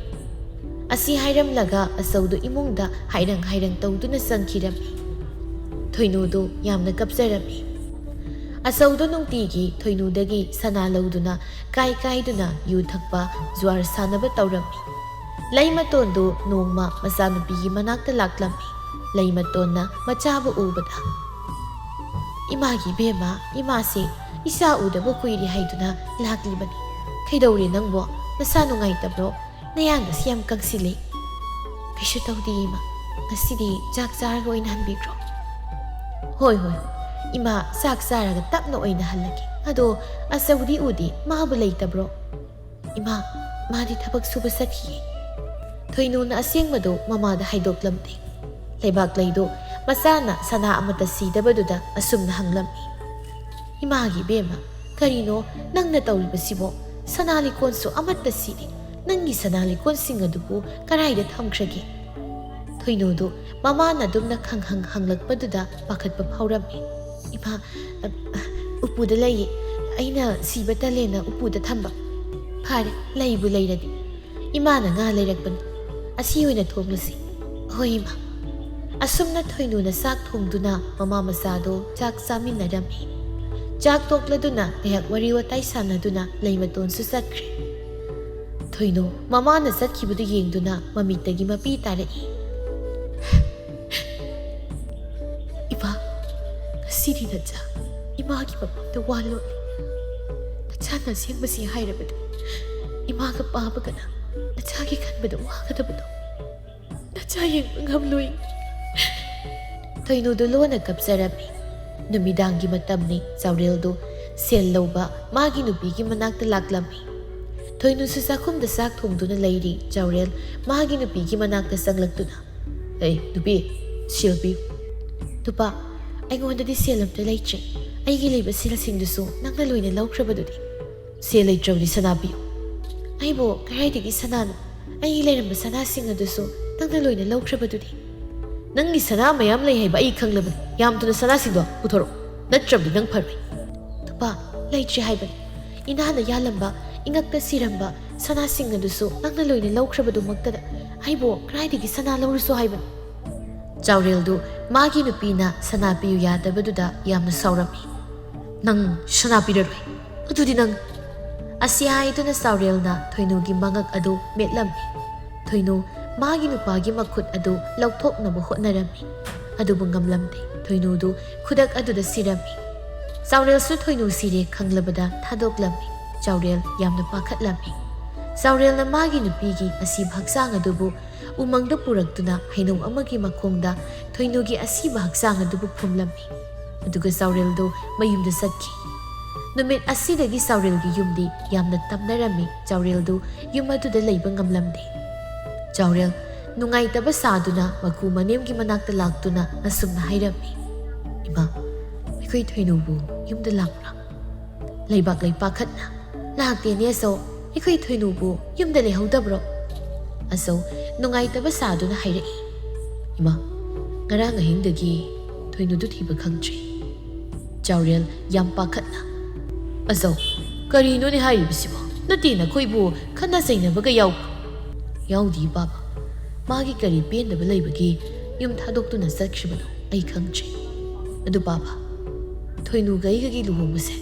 ꯑꯁꯤ ꯍꯥꯏꯔꯝꯂꯒ ꯑꯆꯧꯗꯨ ꯏꯃꯨꯡꯗ ꯍꯥꯏꯔꯪ ꯍꯥꯏꯔꯪ ꯇꯧꯗꯨꯅ ꯆꯪꯈꯤꯔꯝꯃꯤ꯫ ꯊꯣꯏꯅꯨꯗꯨ ꯌꯥꯝꯅ ꯀꯞꯆꯔꯝꯃꯤ꯫ ꯑꯆꯧꯗꯨ ꯅꯨꯡꯇꯤꯒꯤ ꯊꯣꯏꯅꯨꯗꯒꯤ ꯁꯅꯥ ꯂꯧꯗꯨꯅ ꯀꯥꯏ ꯀꯥꯏꯗꯨꯅ ꯌꯨ ꯊꯛꯄ, ꯖꯨꯋꯥꯔ ꯁꯥꯟꯅꯕ ꯇꯧꯔꯝꯃꯤ꯫ ꯂꯩꯃꯇꯣꯟꯗꯨ ꯅꯣꯡꯃ ꯃꯆꯥꯅꯨꯄꯤꯒꯤ ꯃꯅꯥꯛꯇ ꯂꯥꯛꯂꯝꯃꯤ꯫ ꯂꯩꯃꯇꯣꯟꯅ ꯃꯆꯥꯕꯨ ꯎꯕꯗ, "ꯏꯃꯥꯒꯤ ꯏꯕꯦꯝꯃ, ꯏꯃꯥꯁꯦ ꯏꯆꯥ ꯎꯗꯕ ꯀꯨꯏꯔꯦ ꯍꯥꯏꯗꯨꯅ ꯂꯥꯛꯂꯤꯕꯅꯤ꯫ ꯀꯩꯗꯧꯔꯦ ꯅꯪꯕꯣ? ꯅꯁꯥ ꯅꯨꯡꯉꯥꯏꯇꯕ꯭ꯔꯣ? ꯅꯌꯥꯡꯒꯁꯤ ꯌꯥꯝ ꯀꯪꯁꯤꯜꯂꯤ꯫" "ꯀꯩꯁꯨ ꯇꯧꯗꯦ ꯏꯃꯥ, ꯉꯁꯤꯗꯤ ꯆꯥꯛ ꯆꯥꯔꯒ ꯑꯣꯏꯅ ꯍꯟꯕꯤꯈ꯭ꯔꯣ꯫" "ꯍꯣꯏ, ꯍꯣꯏ, ꯍꯣꯏ, ꯏꯃꯥ ꯆꯥꯛ ꯆꯥꯔꯒ ꯇꯞꯅ ꯑꯣꯏꯅ ꯍꯜꯂꯒꯦ꯫ ꯑꯗꯣ ꯑꯆꯧꯗꯤ ꯎꯗꯦ, ꯃꯥꯕꯨ ꯂꯩꯇꯕ꯭ꯔꯣ?" "ꯏꯃꯥ, ꯃꯥꯗꯤ ꯊꯕꯛ ꯁꯨꯕ ꯆꯠꯈꯤꯌꯦ꯫" ꯊꯣꯏꯅꯨꯅ ꯑꯁꯦꯡꯕꯗꯨ ꯃꯃꯥꯗ ꯍꯥꯏꯗꯣꯛꯂꯝꯗꯦ꯫ ꯂꯩꯕꯥꯛꯂꯩꯗꯨ ꯃꯆꯥꯅ ꯁꯅꯥ ꯑꯃꯠꯇ ꯁꯤꯗꯕꯗꯨꯗ ꯑꯁꯨꯝꯅ ꯍꯪꯂꯝꯃꯤ, "ꯏꯃꯥꯒꯤ ꯏꯕꯦꯝꯃ, ꯀꯔꯤꯅꯣ ꯅꯪꯅ ꯇꯧꯔꯤꯕꯁꯤꯕꯣ? ꯁꯅꯥ ꯂꯤꯀꯣꯟꯁꯨ ꯑꯃꯠꯇ ꯁꯤꯗꯦ꯫ ꯅꯪꯒꯤ ꯁꯅꯥ ꯂꯤꯀꯣꯟꯁꯤꯡ ꯑꯗꯨꯕꯨ ꯀꯔꯥꯏꯗ ꯊꯝꯈ꯭ꯔꯒꯦ?" ꯊꯣꯏꯅꯨꯗꯨ ꯃꯃꯥꯅ ꯑꯗꯨꯝꯅ ꯈꯪꯍꯪ ꯍꯪꯂꯛꯄꯗꯨꯗ ꯄꯥꯈꯠꯄ ꯐꯥꯎꯔꯝꯃꯤ꯫ "ꯏꯃꯥ, ꯑ, ꯑ, ꯎꯄꯨꯗ ꯂꯩꯌꯦ꯫ ꯑꯩꯅ ꯁꯤꯕ ꯇꯜꯂꯦꯅ ꯎꯄꯨꯗ ꯊꯝꯕ꯫ ꯐꯔꯦ, ꯂꯩꯕꯨ ꯂꯩꯔꯗꯤ꯫ ꯏꯃꯥꯅ ꯉꯥ ꯂꯩꯔꯛꯄꯅꯤ꯫ ꯑꯁꯤ ꯑꯣꯏꯅ ꯊꯣꯡꯂꯁꯤ꯫" "ꯍꯣꯏ, ꯏꯃꯥ꯫" ꯑꯁꯨꯝꯅ ꯊꯣꯏꯅꯨꯅ ꯆꯥꯛ ꯊꯣꯡꯗꯨꯅ ꯃꯃꯥ ꯃꯆꯥꯗꯣ ꯆꯥꯛ ꯆꯥꯃꯤꯟꯅꯔꯝꯃꯤ꯫ ꯆꯥꯛ ꯇꯣꯛꯂꯗꯨꯅ ꯉꯥꯏꯍꯥꯛ ꯋꯥꯔꯤ ꯋꯥꯇꯥꯏ ꯁꯥꯟꯅꯗꯨꯅ ꯂꯩ ꯃꯇꯣꯟꯁꯨ ꯆꯠꯈ꯭ꯔꯦ꯫ ꯊꯣꯏꯅꯨ ꯃꯃꯥꯅ ꯆꯠꯈꯤꯕꯗꯨ ꯌꯦꯡꯗꯨꯅ ꯃꯃꯤꯠꯇꯒꯤ ꯃꯄꯤ ꯇꯥꯔꯛꯏ꯫ "ꯏꯃꯥ, ꯉꯁꯤꯗꯤ ꯅꯆꯥ ꯏꯃꯥꯒꯤ ꯃꯐꯝꯗ ꯋꯥ ꯂꯣꯠꯂꯤ꯫ ꯅꯆꯥꯅ ꯑꯁꯦꯡꯕꯁꯤ ꯍꯥꯏꯔꯕꯗꯤ ꯏꯃꯥꯒ ꯄꯥꯕꯒꯅ ꯅꯆꯥꯒꯤ ꯈꯟꯕꯗ ꯋꯥꯒꯗꯕꯗꯣ ꯅꯆꯥ ꯌꯦꯡꯕ ꯉꯝꯂꯣꯏ꯫" ꯊꯣꯏꯅꯨꯗꯨ ꯂꯣꯟꯅ ꯀꯞꯆꯔꯝꯃꯤ꯫ ꯅꯨꯃꯤꯗꯥꯡꯒꯤ ꯃꯇꯝꯅꯤ꯫ ꯆꯥꯎꯔꯦꯜꯗꯨ ꯁꯦꯜ ꯂꯧꯕ ꯃꯥꯒꯤ ꯅꯨꯄꯤꯒꯤ ꯃꯅꯥꯛꯇ ꯂꯥꯛꯂꯝꯃꯤ꯫ ꯊꯣꯏꯅꯨꯁꯨ ꯆꯥꯛꯈꯨꯝꯗ ꯆꯥꯛ ꯊꯣꯡꯗꯨꯅ ꯂꯩꯔꯤ꯫ ꯆꯥꯎꯔꯦꯜ ꯃꯥꯒꯤ ꯅꯨꯄꯤꯒꯤ ꯃꯅꯥꯛꯇ ꯆꯪꯂꯛꯇꯨꯅ, "ꯑꯩ ꯅꯨꯄꯤ, ꯁꯦꯜ ꯄꯤꯌꯨ꯫" "ꯅꯨꯄꯥ, ꯑꯩꯉꯣꯟꯗꯗꯤ ꯁꯦꯜ ꯑꯝꯇ ꯂꯩꯇ꯭ꯔꯦ꯫ ꯑꯩꯒꯤ ꯂꯩꯕ ꯁꯦꯜꯁꯤꯡꯗꯨꯁꯨ ꯅꯪꯅ ꯂꯣꯏꯅ ꯂꯧꯈ꯭ꯔꯕꯗꯨꯗꯤ?" "ꯁꯦꯜ ꯂꯩꯇ꯭ꯔꯕꯗꯤ ꯁꯅꯥ ꯄꯤꯌꯨ꯫" "ꯑꯩꯕꯨ ꯀꯗꯥꯏꯗꯒꯤ ꯁꯅꯥꯅꯣ? ꯑꯩꯒꯤ ꯂꯩꯔꯝꯕ ꯁꯅꯥꯁꯤꯡ ꯑꯗꯨꯁꯨ ꯅꯪꯅ ꯂꯣꯏꯅ ꯂꯧꯈ꯭ꯔꯕꯗꯨꯗꯤ?" "ꯅꯪꯒꯤ ꯁꯅꯥ ꯃꯌꯥꯝ ꯂꯩ ꯍꯥꯏꯕ ꯑꯩ ꯈꯪꯂꯕꯅꯤ꯫ ꯌꯥꯝ ꯊꯨꯅ ꯁꯅꯥꯁꯤꯡꯗꯣ ꯄꯨꯊꯣꯔꯛꯎ, ꯅꯠꯇ꯭ꯔꯕꯗꯤ ꯅꯪ ꯐꯔꯣꯏ꯫" "ꯅꯨꯄꯥ, ꯂꯩꯇ꯭ꯔꯦ ꯍꯥꯏꯕꯅꯤ꯫ ꯏꯅꯥꯅ ꯌꯥꯜꯂꯝꯕ, ꯏꯉꯛꯇ ꯁꯤꯔꯝꯕ ꯁꯅꯥꯁꯤꯡ ꯑꯗꯨꯁꯨ ꯅꯪꯅ ꯂꯣꯏꯅ ꯂꯧꯈ꯭ꯔꯕꯗꯨꯃꯛꯇꯗ ꯑꯩꯕꯨ ꯀꯗꯥꯏꯗꯒꯤ ꯁꯅꯥ ꯂꯧꯔꯨꯁꯣ ꯍꯥꯏꯕꯅꯣ?" ꯆꯥꯎꯔꯦꯜꯗꯨ ꯃꯥꯒꯤ ꯅꯨꯄꯤꯅ ꯁꯅꯥ ꯄꯤꯌꯨ ꯌꯥꯗꯕꯗꯨꯗ ꯌꯥꯝꯅ ꯁꯥꯎꯔꯝꯃꯤ꯫ "ꯅꯪ ꯁꯅꯥ ꯄꯤꯔꯔꯣꯏ꯫ ꯑꯗꯨꯗꯤ ꯅꯪ"꯫ ꯑꯁꯤ ꯍꯥꯏꯗꯨꯅ ꯆꯥꯎꯔꯦꯜꯅ ꯊꯣꯏꯅꯨꯒꯤ ꯃꯉꯛ ꯑꯗꯨ ꯃꯦꯠꯂꯝꯃꯤ꯫ ꯊꯣꯏꯅꯨ ꯃꯥꯒꯤ ꯅꯨꯄꯥꯒꯤ ꯃꯈꯨꯠ ꯑꯗꯨ ꯂꯧꯊꯣꯛꯅꯕ ꯍꯣꯠꯅꯔꯝꯃꯤ꯫ ꯑꯗꯨꯕꯨ ꯉꯝꯂꯝꯗꯦ꯫ ꯊꯣꯏꯅꯨꯗꯨ ꯈꯨꯗꯛ ꯑꯗꯨꯗ ꯁꯤꯔꯝꯃꯤ꯫ ꯆꯥꯎꯔꯦꯜꯁꯨ ꯊꯣꯏꯅꯨ ꯁꯤꯔꯦ ꯈꯪꯂꯕꯗ ꯊꯥꯗꯣꯛꯂꯝꯃꯤ꯫ ꯆꯥꯎꯔꯦꯜ ꯌꯥꯝꯅ ꯄꯥꯈꯠꯂꯝꯃꯤ꯫ ꯆꯥꯎꯔꯦꯜꯅ ꯃꯥꯒꯤ ꯅꯨꯄꯤꯒꯤ ꯑꯁꯤꯕ ꯍꯛꯆꯥꯡ ꯑꯗꯨꯕꯨ ꯎꯃꯪꯗ ꯄꯨꯔꯛꯇꯨꯅ ꯍꯩꯅꯧ ꯑꯃꯒꯤ ꯃꯈꯣꯡꯗ ꯊꯣꯏꯅꯨꯒꯤ ꯑꯁꯤꯕ ꯍꯛꯆꯥꯡ ꯑꯗꯨꯕꯨ ꯐꯨꯝꯂꯝꯃꯤ꯫ ꯑꯗꯨꯒ ꯆꯥꯎꯔꯦꯜꯗꯨ ꯃꯌꯨꯝꯗ ꯆꯠꯈꯤ꯫ ꯅꯨꯃꯤꯠ ꯑꯁꯤꯗꯒꯤ ꯆꯥꯎꯔꯦꯜꯒꯤ ꯌꯨꯝꯗꯤ ꯌꯥꯝꯅ ꯇꯝꯅꯔꯝꯃꯤ꯫ ꯆꯥꯎꯔꯦꯜꯗꯨ ꯌꯨꯝ ꯑꯗꯨꯗ ꯂꯩꯕ ꯉꯝꯂꯝꯗꯦ꯫ ꯆꯥꯎꯔꯦꯜ ꯅꯨꯡꯉꯥꯏꯇꯕ ꯁꯥꯗꯨꯅ ꯃꯀꯨ ꯃꯅꯦꯝꯒꯤ ꯃꯅꯥꯛꯇ ꯂꯥꯛꯇꯨꯅ ꯑꯁꯨꯝꯅ ꯍꯥꯏꯔꯝꯃꯤ, "ꯏꯃꯥ, ꯑꯩꯈꯣꯏ ꯊꯣꯏꯅꯨꯕꯨ ꯌꯨꯝꯗ ꯂꯥꯛꯄ꯭ꯔꯥ? ꯂꯩꯕꯥꯛ ꯂꯩ ꯄꯥꯈꯠꯅ, "ꯂꯥꯛꯇꯦꯅꯦ ꯑꯆꯧ, ꯑꯩꯈꯣꯏ ꯊꯣꯏꯅꯨꯕꯨ ꯌꯨꯝꯗ ꯂꯩꯍꯧꯗꯕ꯭ꯔꯣ?" ꯑꯆꯧ ꯅꯨꯡꯉꯥꯏꯇꯕ ꯁꯥꯗꯨꯅ ꯍꯥꯏꯔꯛꯏ, "ꯏꯃꯥ, ꯉꯔꯥꯡ ꯑꯍꯤꯡꯗꯒꯤ ꯊꯣꯏꯅꯨꯗꯨ ꯊꯤꯕ ꯈꯪꯗ꯭ꯔꯤ꯫" ꯆꯥꯎꯔꯦꯜ ꯌꯥꯝ ꯄꯥꯈꯠꯅ, "ꯑꯆꯧ, ꯀꯔꯤꯅꯣꯅꯦ ꯍꯥꯏꯔꯤꯕꯁꯤꯕꯣ? ꯅꯠꯇꯦ, ꯅꯈꯣꯏꯕꯨ ꯈꯠꯅ ꯆꯩꯅꯕꯒ ꯌꯥꯎꯕ꯭ꯔꯣ?" "ꯌꯥꯎꯗꯦ ꯄꯥꯕ, ꯃꯥꯒꯤ ꯀꯔꯤ ꯄꯦꯟꯗꯕ ꯂꯩꯕꯒꯤ ꯌꯨꯝ ꯊꯥꯗꯣꯛꯇꯨꯅ ꯆꯠꯈ꯭ꯔꯤꯕꯅꯣ ꯑꯩ ꯈꯪꯗ꯭ꯔꯦ꯫ ꯑꯗꯨ ꯄꯥꯕ, ꯊꯣꯏꯅꯨꯒ ꯑꯩꯒꯒꯤ ꯂꯨꯍꯣꯡꯕꯁꯦ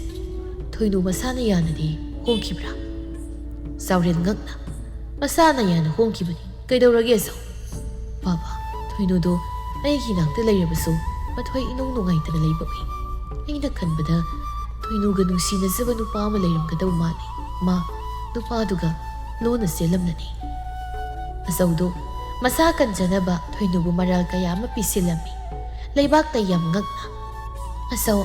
ꯊꯣꯏꯅꯨ ꯃꯁꯥꯅ ꯌꯥꯅꯗꯤ ꯍꯣꯡꯈꯤꯕ꯭ꯔꯥ?" ꯆꯥꯎꯔꯦꯜ ꯉꯛꯅ, "ꯃꯁꯥꯅ ꯌꯥꯅ ꯍꯣꯡꯈꯤꯕꯅꯤ꯫ ꯀꯩꯗꯧꯔꯒꯦ ꯑꯆꯧ?" "ꯄꯥꯕ, ꯊꯣꯏꯅꯨꯗꯣ ꯑꯩꯒꯤ ꯏꯅꯥꯛꯇ ꯂꯩꯔꯕꯁꯨ ꯃꯊ꯭ꯋꯥꯏ ꯏꯅꯨꯡ ꯅꯨꯡꯉꯥꯏꯇꯅ ꯂꯩꯕ ꯎꯏ꯫ ꯑꯩꯅ ꯈꯟꯕꯗ ꯊꯣꯏꯅꯨꯒ ꯅꯨꯡꯁꯤꯅꯖꯕ ꯅꯨꯄꯥ ꯑꯃ ꯂꯩꯔꯝꯒꯗꯧ ꯃꯥꯜꯂꯤ꯫ ꯃꯥ ꯅꯨꯄꯥꯗꯨꯒ ꯂꯣꯟꯅ ꯆꯦꯜꯂꯝꯂꯅꯤ꯫" ꯑꯆꯧꯗꯨ ꯃꯁꯥ ꯀꯟꯖꯅꯕ ꯊꯣꯏꯅꯨꯕꯨ ꯃꯔꯥꯜ ꯀꯌꯥ ꯑꯃ ꯄꯤꯁꯤꯜꯂꯝꯃꯤ꯫ ꯂꯩꯕꯥꯛꯇ ꯌꯥꯝ ꯉꯛꯅ, "ꯑꯆꯧ,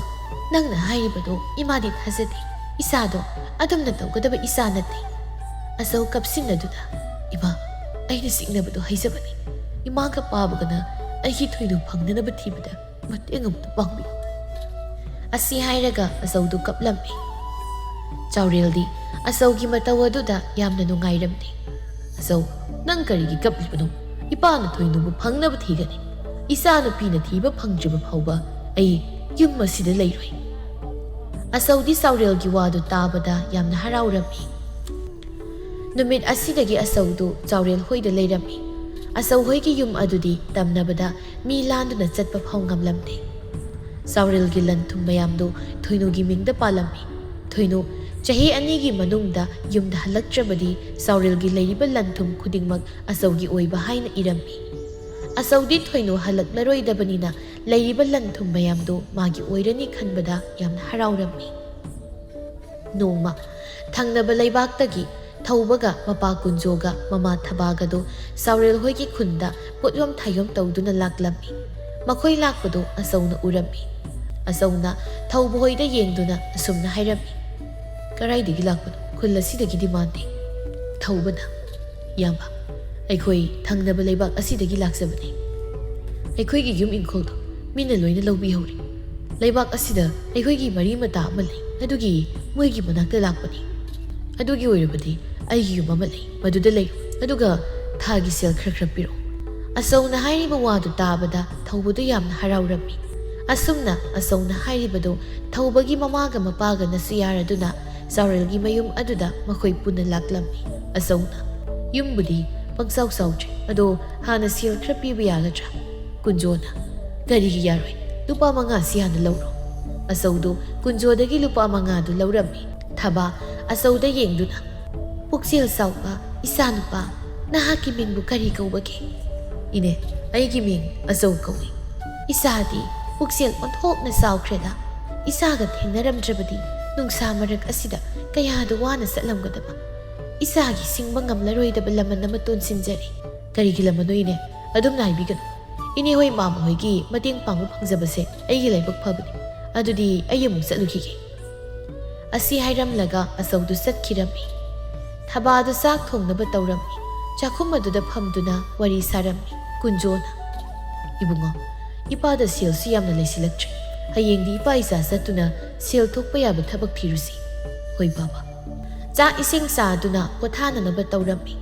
ꯅꯪꯅ ꯍꯥꯏꯔꯤꯕꯗꯣ ꯏꯃꯥꯗꯤ ꯊꯥꯖꯗꯦ꯫ ꯏꯆꯥꯗꯣ ꯑꯗꯨꯝꯅ ꯇꯧꯒꯗꯕ ꯏꯆꯥ ꯅꯠꯇꯦ꯫" ꯑꯆꯧ ꯀꯞꯁꯤꯟꯅꯗꯨꯅ, "ꯏꯃꯥ, ꯑꯩꯅ ꯆꯤꯛꯅꯕꯗꯣ ꯍꯥꯏꯖꯕꯅꯤ꯫ ꯏꯃꯥꯒ ꯄꯥꯕꯒꯅ ꯑꯩꯒꯤ ꯊꯣꯏꯅꯨ ꯐꯪꯅꯅꯕ ꯊꯤꯕꯗ ꯃꯇꯦꯡ ꯑꯃꯇ ꯄꯥꯡꯕꯤꯌꯨ꯫" ꯑꯁꯤ ꯍꯥꯏꯔꯒ ꯑꯆꯧꯗꯨ ꯀꯞꯂꯝꯃꯤ꯫ ꯆꯥꯎꯔꯦꯜꯗꯤ ꯑꯆꯧꯒꯤ ꯃꯇꯧ ꯑꯗꯨꯗ ꯌꯥꯝꯅ ꯅꯨꯡꯉꯥꯏꯔꯝꯗꯦ꯫ "ꯑꯆꯧ, ꯅꯪ ꯀꯔꯤꯒꯤ ꯀꯞꯂꯤꯕꯅꯣ? ꯏꯄꯥꯅ ꯊꯣꯏꯅꯨꯕꯨ ꯐꯪꯅꯕ ꯊꯤꯒꯅꯤ꯫ ꯏꯆꯥ ꯅꯨꯄꯤꯅ ꯊꯤꯕ ꯐꯪꯗ꯭ꯔꯤꯕ ꯐꯥꯎꯕ ꯑꯩ ꯌꯨꯝ ꯑꯁꯤꯗ ꯂꯩꯔꯣꯏ꯫" ꯑꯆꯧꯗꯤ ꯆꯥꯎꯔꯦꯜꯒꯤ ꯋꯥꯗꯨ ꯇꯥꯕꯗ ꯌꯥꯝꯅ ꯍꯔꯥꯎꯔꯝꯃꯤ꯫ ꯅꯨꯃꯤꯠ ꯑꯁꯤꯗꯒꯤ ꯑꯆꯧꯗꯨ ꯆꯥꯎꯔꯦꯜ ꯍꯣꯏꯗ ꯂꯩꯔꯝꯃꯤ꯫ ꯑꯆꯧ ꯍꯣꯏꯒꯤ ꯌꯨꯝ ꯑꯗꯨꯗꯤ ꯇꯝꯅꯕꯗ ꯃꯤ ꯂꯥꯟꯗꯨꯅ ꯆꯠꯄ ꯐꯥꯎ ꯉꯝꯂꯝꯗꯦ꯫ ꯆꯥꯎꯔꯦꯜꯒꯤ ꯂꯟ ꯊꯨꯝ ꯃꯌꯥꯝꯗꯨ ꯊꯣꯏꯅꯨꯒꯤ ꯃꯤꯡꯗ ꯄꯥꯜꯂꯝꯃꯤ꯫ ꯊꯣꯏꯅꯨ ꯆꯍꯤ ꯑꯅꯤꯒꯤ ꯃꯅꯨꯡꯗ ꯌꯨꯝꯗ ꯍꯜꯂꯛꯇ꯭ꯔꯕꯗꯤ ꯆꯥꯎꯔꯦꯜꯒꯤ ꯂꯩꯔꯤꯕ ꯂꯟ ꯊꯨꯝ ꯈꯨꯗꯤꯡꯃꯛ ꯑꯆꯧꯒꯤ ꯑꯣꯏꯕ ꯍꯥꯏꯅ ꯏꯔꯝꯃꯤ꯫ ꯑꯆꯧꯗꯤ ꯊꯣꯏꯅꯨ ꯍꯜꯂꯛꯂꯔꯣꯏꯗꯕꯅꯤꯅ ꯂꯩꯔꯤꯕ ꯂꯟ ꯊꯨꯝ ꯃꯌꯥꯝꯗꯨ ꯃꯥꯒꯤ ꯑꯣꯏꯔꯅꯤ ꯈꯟꯕꯗ ꯌꯥꯝꯅ ꯍꯔꯥꯎꯔꯝꯃꯤ꯫ ꯅꯣꯡꯃ ꯊꯪꯅꯕ ꯂꯩꯕꯥꯛꯇꯒꯤ ꯊꯧꯕꯒ ꯃꯄꯥ ꯀꯨꯟꯖꯣꯒ ꯃꯃꯥ ꯊꯕꯥꯒꯗꯨ ꯆꯥꯎꯔꯦꯜ ꯍꯣꯏꯒꯤ ꯈꯨꯟꯗ ꯄꯣꯠꯌꯣꯝ ꯊꯥꯌꯣꯝ ꯇꯧꯗꯨꯅ ꯂꯥꯛꯂꯝꯃꯤ꯫ ꯃꯈꯣꯏ ꯂꯥꯛꯄꯗꯨ ꯑꯆꯧꯅ ꯎꯔꯝꯃꯤ꯫ ꯑꯆꯧꯅ ꯊꯧꯕ ꯍꯣꯏꯗ ꯌꯦꯡꯗꯨꯅ ꯑꯁꯨꯝꯅ ꯍꯥꯏꯔꯝꯃꯤ, "ꯀꯗꯥꯏꯗꯒꯤ ꯂꯥꯛꯄꯅꯣ? ꯈꯨꯜ ꯑꯁꯤꯗꯒꯤꯗꯤ ꯃꯥꯟꯗꯦ꯫" ꯊꯧꯕꯅ, "ꯏꯌꯥꯝꯕ, ꯑꯩꯈꯣꯏ ꯊꯪꯅꯕ ꯂꯩꯕꯥꯛ ꯑꯁꯤꯗꯒꯤ ꯂꯥꯛꯆꯕꯅꯤ꯫ ꯑꯩꯈꯣꯏꯒꯤ ꯌꯨꯝ ꯏꯪꯈꯣꯜꯗꯣ ꯃꯤꯅ ꯂꯣꯏꯅ ꯂꯧꯕꯤꯍꯧꯔꯦ꯫ ꯂꯩꯕꯥꯛ ꯑꯁꯤꯗ ꯑꯩꯈꯣꯏꯒꯤ ꯃꯔꯤ ꯃꯇꯥ ꯑꯃ ꯂꯩ, ꯑꯗꯨꯒꯤ ꯃꯣꯏꯒꯤ ꯃꯅꯥꯛꯇ ꯂꯥꯛꯄꯅꯤ꯫ ꯑꯗꯨꯒꯤ ꯑꯣꯏꯔꯕꯗꯤ ꯑꯩꯒꯤ ꯌꯨꯝ ꯑꯃ ꯂꯩ, ꯃꯗꯨꯗ ꯂꯩꯔꯣ, ꯑꯗꯨꯒ ꯊꯥꯒꯤ ꯁꯦꯜ ꯈꯔ ꯈꯔ ꯄꯤꯔꯛꯑꯣ꯫ ꯑꯆꯧꯅ ꯍꯥꯏꯔꯤꯕ ꯋꯥꯗꯨ ꯇꯥꯕꯗ ꯊꯧꯕꯗꯨ ꯌꯥꯝꯅ ꯍꯔꯥꯎꯔꯝꯃꯤ꯫ ꯑꯁꯨꯝꯅ ꯑꯆꯧꯅ ꯍꯥꯏꯔꯤꯕꯗꯨ ꯊꯧꯕꯒꯤ ꯃꯃꯥꯒ ꯃꯄꯥꯒꯅꯁꯨ ꯌꯥꯔꯗꯨꯅ ꯆꯥꯎꯔꯦꯜꯒꯤ ꯃꯌꯨꯝ ꯑꯗꯨꯗ ꯃꯈꯣꯏ ꯄꯨꯟꯅ ꯂꯥꯛꯂꯝꯃꯤ꯫ ꯑꯆꯧꯅ ꯌꯨꯝꯕꯨꯗꯤ ꯄꯪꯆꯥꯎ ꯆꯥꯎꯗ꯭ꯔꯤ, ꯑꯗꯣ ꯍꯥꯟꯅ ꯁꯦꯜ ꯈꯔ ꯄꯤꯕ ꯌꯥꯒꯗ꯭ꯔꯥ? ꯀꯨꯟꯖꯣꯅ, "ꯀꯔꯤꯒꯤ ꯌꯥꯔꯣꯏ? ꯂꯨꯄꯥ ꯃꯉꯥꯁꯤ ꯍꯥꯟꯅ ꯂꯧꯔꯣ꯫" ꯑꯆꯧꯗꯣ ꯀꯨꯟꯖꯣꯗꯒꯤ ꯂꯨꯄꯥ ꯃꯉꯥꯗꯨ ꯂꯧꯔꯝꯃꯤ꯫ ꯊꯕꯥ ꯑꯆꯧꯗ ꯌꯦꯡꯗꯨꯅ, "ꯄꯨꯛꯆꯦꯜ ꯆꯥꯎꯕ ꯏꯆꯥꯅꯨꯄꯥ, ꯅꯍꯥꯛꯀꯤ ꯃꯤꯡꯕꯨ ꯀꯔꯤ ꯀꯧꯕꯒꯦ?" "ꯏꯅꯦ, ꯑꯩꯒꯤ ꯃꯤꯡ ꯑꯆꯧ ꯀꯧꯏ꯫ ꯏꯆꯥꯗꯤ ꯄꯨꯛꯆꯦꯜ ꯑꯣꯟꯊꯣꯛꯅ ꯆꯥꯎꯈ꯭ꯔꯦꯗ꯫ ꯏꯆꯥꯒ ꯊꯦꯡꯅꯔꯝꯗ꯭ꯔꯕꯗꯤ ꯅꯨꯡꯁꯥ ꯃꯔꯛ ꯑꯁꯤꯗ ꯀꯌꯥꯗ ꯋꯥꯅ ꯆꯠꯂꯝꯒꯗꯕ꯫ ꯏꯆꯥꯒꯤ ꯁꯤꯡꯕ ꯉꯝꯂꯔꯣꯏꯗꯕ ꯂꯃꯟ ꯑꯃ ꯇꯣꯟꯁꯤꯟꯖꯔꯦ꯫" "ꯀꯔꯤꯒꯤ ꯂꯃꯟꯅꯣ ꯏꯅꯦ? ꯑꯗꯨꯝꯅ ꯍꯥꯏꯕꯤꯒꯅꯨ꯫ ꯏꯅꯦ ꯍꯣꯏ ꯃꯥꯃ ꯍꯣꯏꯒꯤ ꯃꯇꯦꯡ ꯄꯥꯡꯕ ꯐꯪꯖꯕꯁꯦ ꯑꯩꯒꯤ ꯂꯥꯏꯕꯛ ꯐꯕꯅꯤ꯫ ꯑꯗꯨꯗꯤ ꯑꯩ ꯑꯃꯨꯛ ꯆꯠꯂꯨꯈꯤꯒꯦ꯫" ꯑꯁꯤ ꯍꯥꯏꯔꯝꯂꯒ ꯑꯆꯧꯗꯨ ꯆꯠꯈꯤꯔꯝꯃꯤ꯫ ꯊꯕꯥꯗꯨ ꯆꯥꯛ ꯊꯣꯡꯅꯕ ꯇꯧꯔꯝꯃꯤ꯫ ꯆꯥꯛꯈꯨꯝ ꯑꯗꯨꯗ ꯐꯝꯗꯨꯅ ꯋꯥꯔꯤ ꯁꯥꯔꯝꯃꯤ꯫ ꯀꯨꯟꯖꯣꯅ, "ꯏꯕꯨꯡꯉꯣ, ꯏꯄꯥꯗ ꯁꯦꯜꯁꯨ ꯌꯥꯝꯅ ꯂꯩꯁꯤꯜꯂꯛꯇ꯭ꯔꯦ꯫ ꯍꯌꯦꯡꯗꯤ ꯏꯄꯥ ꯏꯆꯥ ꯆꯠꯇꯨꯅ ꯁꯦꯜ ꯊꯣꯛꯄ ꯌꯥꯕ ꯊꯕꯛ ꯊꯤꯔꯨꯁꯤ꯫" "ꯍꯣꯏ ꯕꯥꯕꯥ꯫" ꯆꯥꯛ ꯏꯁꯤꯡ ꯆꯥꯗꯨꯅ ꯄꯣꯊꯥꯅꯅꯕ ꯇꯧꯔꯝꯃꯤ꯫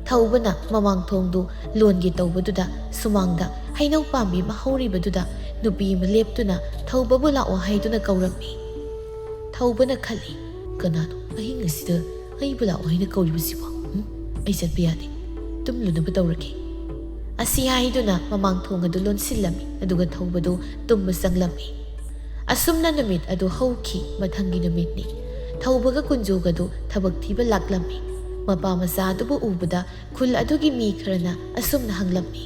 ꯊꯧꯕꯅ ꯃꯃꯥꯡ ꯊꯣꯡꯗꯨ ꯂꯣꯟꯒꯦ ꯇꯧꯕꯗꯨꯗ ꯁꯨꯃꯥꯡꯗ ꯍꯩꯅꯧ ꯄꯥꯝꯕꯤ ꯑꯃ ꯍꯧꯔꯤꯕꯗꯨꯗ ꯅꯨꯄꯤ ꯑꯃ ꯂꯦꯞꯇꯨꯅ ꯊꯧꯕꯕꯨ ꯂꯥꯛꯑꯣ ꯍꯥꯏꯗꯨꯅ ꯀꯧꯔꯝꯃꯤ꯫ ꯊꯧꯕꯅ ꯈꯜꯂꯤ, "ꯀꯅꯥꯅꯣ ꯑꯍꯤꯡ ꯑꯁꯤꯗ ꯑꯩꯕꯨ ꯂꯥꯛꯑꯣ ꯍꯥꯏꯅ ꯀꯧꯔꯤꯕꯁꯤꯕꯣ? ꯎꯝ, ꯑꯩ ꯆꯠꯄ ꯌꯥꯗꯦ꯫ ꯇꯨꯝꯂꯨꯅꯕ ꯇꯧꯔꯒꯦ꯫" ꯑꯁꯤ ꯍꯥꯏꯗꯨꯅ ꯃꯃꯥꯡ ꯊꯣꯡ ꯑꯗꯨ ꯂꯣꯟꯁꯤꯜꯂꯝꯃꯤ, ꯑꯗꯨꯒ ꯊꯧꯕꯗꯨ ꯇꯨꯝꯕ ꯆꯪꯂꯝꯃꯤ꯫ ꯑꯁꯨꯝꯅ ꯅꯨꯃꯤꯠ ꯑꯗꯨ ꯍꯧꯈꯤ꯫ ꯃꯊꯪꯒꯤ ꯅꯨꯃꯤꯠꯅꯤ꯫ ꯊꯧꯕꯒ ꯀꯨꯟꯖꯣꯒꯗꯨ ꯊꯕꯛ ꯊꯤꯕ ꯂꯥꯛꯂꯝꯃꯤ꯫ ꯃꯄꯥ ꯃꯆꯥ ꯑꯗꯨꯕꯨ ꯎꯕꯗ ꯈꯨꯜ ꯑꯗꯨꯒꯤ ꯃꯤ ꯈꯔꯅ ꯑꯁꯨꯝꯅ ꯍꯪꯂꯝꯃꯤ,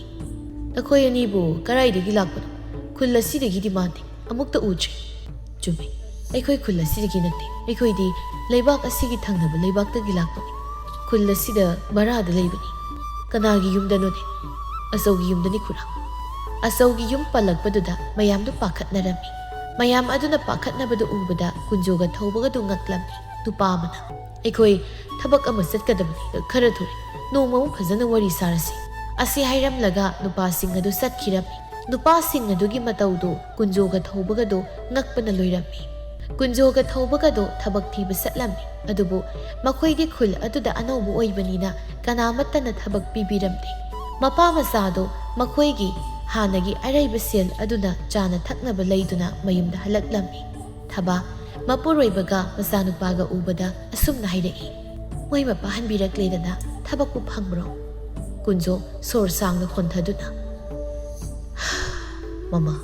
"ꯅꯈꯣꯏ ꯑꯅꯤꯕꯨ ꯀꯗꯥꯏꯗꯒꯤ ꯂꯥꯛꯄꯅꯣ? ꯈꯨꯜ ꯑꯁꯤꯗꯒꯤꯗꯤ ꯃꯥꯟꯗꯦ, ꯑꯃꯨꯛꯇ ꯎꯗ꯭ꯔꯤ꯫" "ꯆꯨꯝꯃꯤ, ꯑꯩꯈꯣꯏ ꯈꯨꯜ ꯑꯁꯤꯗꯒꯤ ꯅꯠꯇꯦ꯫ ꯑꯩꯈꯣꯏꯗꯤ ꯂꯩꯕꯥꯛ ꯑꯁꯤꯒꯤ ꯊꯪꯅꯕ ꯂꯩꯕꯥꯛꯇꯒꯤ ꯂꯥꯛꯄꯅꯤ꯫ ꯈꯨꯜ ꯑꯁꯤꯗ ꯚꯔꯥꯗ ꯂꯩꯕꯅꯤ꯫" "ꯀꯅꯥꯒꯤ ꯌꯨꯝꯗꯅꯣꯅꯦ?" "ꯑꯆꯧꯒꯤ ꯌꯨꯝꯗꯅꯤ ꯈꯨꯔꯥ꯫" ꯑꯆꯧꯒꯤ ꯌꯨꯝ ꯄꯜꯂꯛꯄꯗꯨꯗ ꯃꯌꯥꯝꯗꯨ ꯄꯥꯈꯠꯅꯔꯝꯃꯤ꯫ ꯃꯌꯥꯝ ꯑꯗꯨꯅ ꯄꯥꯈꯠꯅꯕꯗꯨ ꯎꯕꯗ ꯀꯨꯟꯖꯣꯒ ꯊꯧꯕꯒꯗꯨ ꯉꯛꯂꯝꯃꯤ꯫ ꯅꯨꯄꯥ ꯑꯃꯅ, "ꯑꯩꯈꯣꯏ ꯊꯕꯛ ꯑꯃ ꯆꯠꯀꯗꯕꯅꯤ, ꯈꯔ ꯊꯨꯔꯦ꯫ ꯅꯣꯡꯃ ꯑꯃꯨꯛ ꯐꯖꯅ ꯋꯥꯔꯤ ꯁꯥꯔꯁꯤ꯫ ꯑꯁꯤ ꯍꯥꯏꯔꯝꯂꯒ ꯅꯨꯄꯥꯁꯤꯡ ꯑꯗꯨ ꯆꯠꯈꯤꯔꯝꯃꯤ꯫ ꯅꯨꯄꯥꯁꯤꯡ ꯑꯗꯨꯒꯤ ꯃꯇꯧꯗꯨ ꯀꯨꯟꯖꯣꯒ ꯊꯧꯕꯒꯗꯨ ꯉꯛꯄꯅ ꯂꯣꯏꯔꯝꯃꯤ꯫ ꯀꯨꯟꯖꯣꯒ ꯊꯧꯕꯒꯗꯨ ꯊꯕꯛ ꯊꯤꯕ ꯆꯠꯂꯝꯃꯤ꯫ ꯑꯗꯨꯕꯨ ꯃꯈꯣꯏꯗꯤ ꯈꯨꯜ ꯑꯗꯨꯗ ꯑꯅꯧꯕ ꯑꯣꯏꯕꯅꯤꯅ ꯀꯅꯥꯃꯠꯇꯅ ꯊꯕꯛ ꯄꯤꯕꯤꯔꯝꯗꯦ꯫ ꯃꯄꯥ ꯃꯆꯥꯗꯨ ꯃꯈꯣꯏꯒꯤ ꯍꯥꯟꯅꯒꯤ ꯑꯔꯩꯕ ꯁꯦꯜ ꯑꯗꯨꯅ ꯆꯥꯅ ꯊꯛꯅꯕ ꯂꯩꯗꯨꯅ ꯃꯌꯨꯝꯗ ꯍꯜꯂꯛꯂꯝꯃꯤ꯫ ꯊꯕꯥ ꯃꯄꯨꯔꯣꯏꯕꯒ ꯃꯆꯥꯅꯨꯄꯥꯒ ꯎꯕꯗ ꯑꯁꯨꯝꯅ ꯍꯥꯏꯔꯛꯏ, "ꯃꯣꯏ ꯃꯄꯥ ꯍꯟꯕꯤꯔꯛꯂꯦꯗꯅ ꯊꯕꯛꯄꯨ ꯐꯪꯕ꯭ꯔꯣ?" ꯀꯨꯟꯖꯣ ꯁꯣꯔ ꯁꯥꯡꯅ ꯍꯣꯟꯊꯗꯨꯅ, "ꯃꯃꯥ,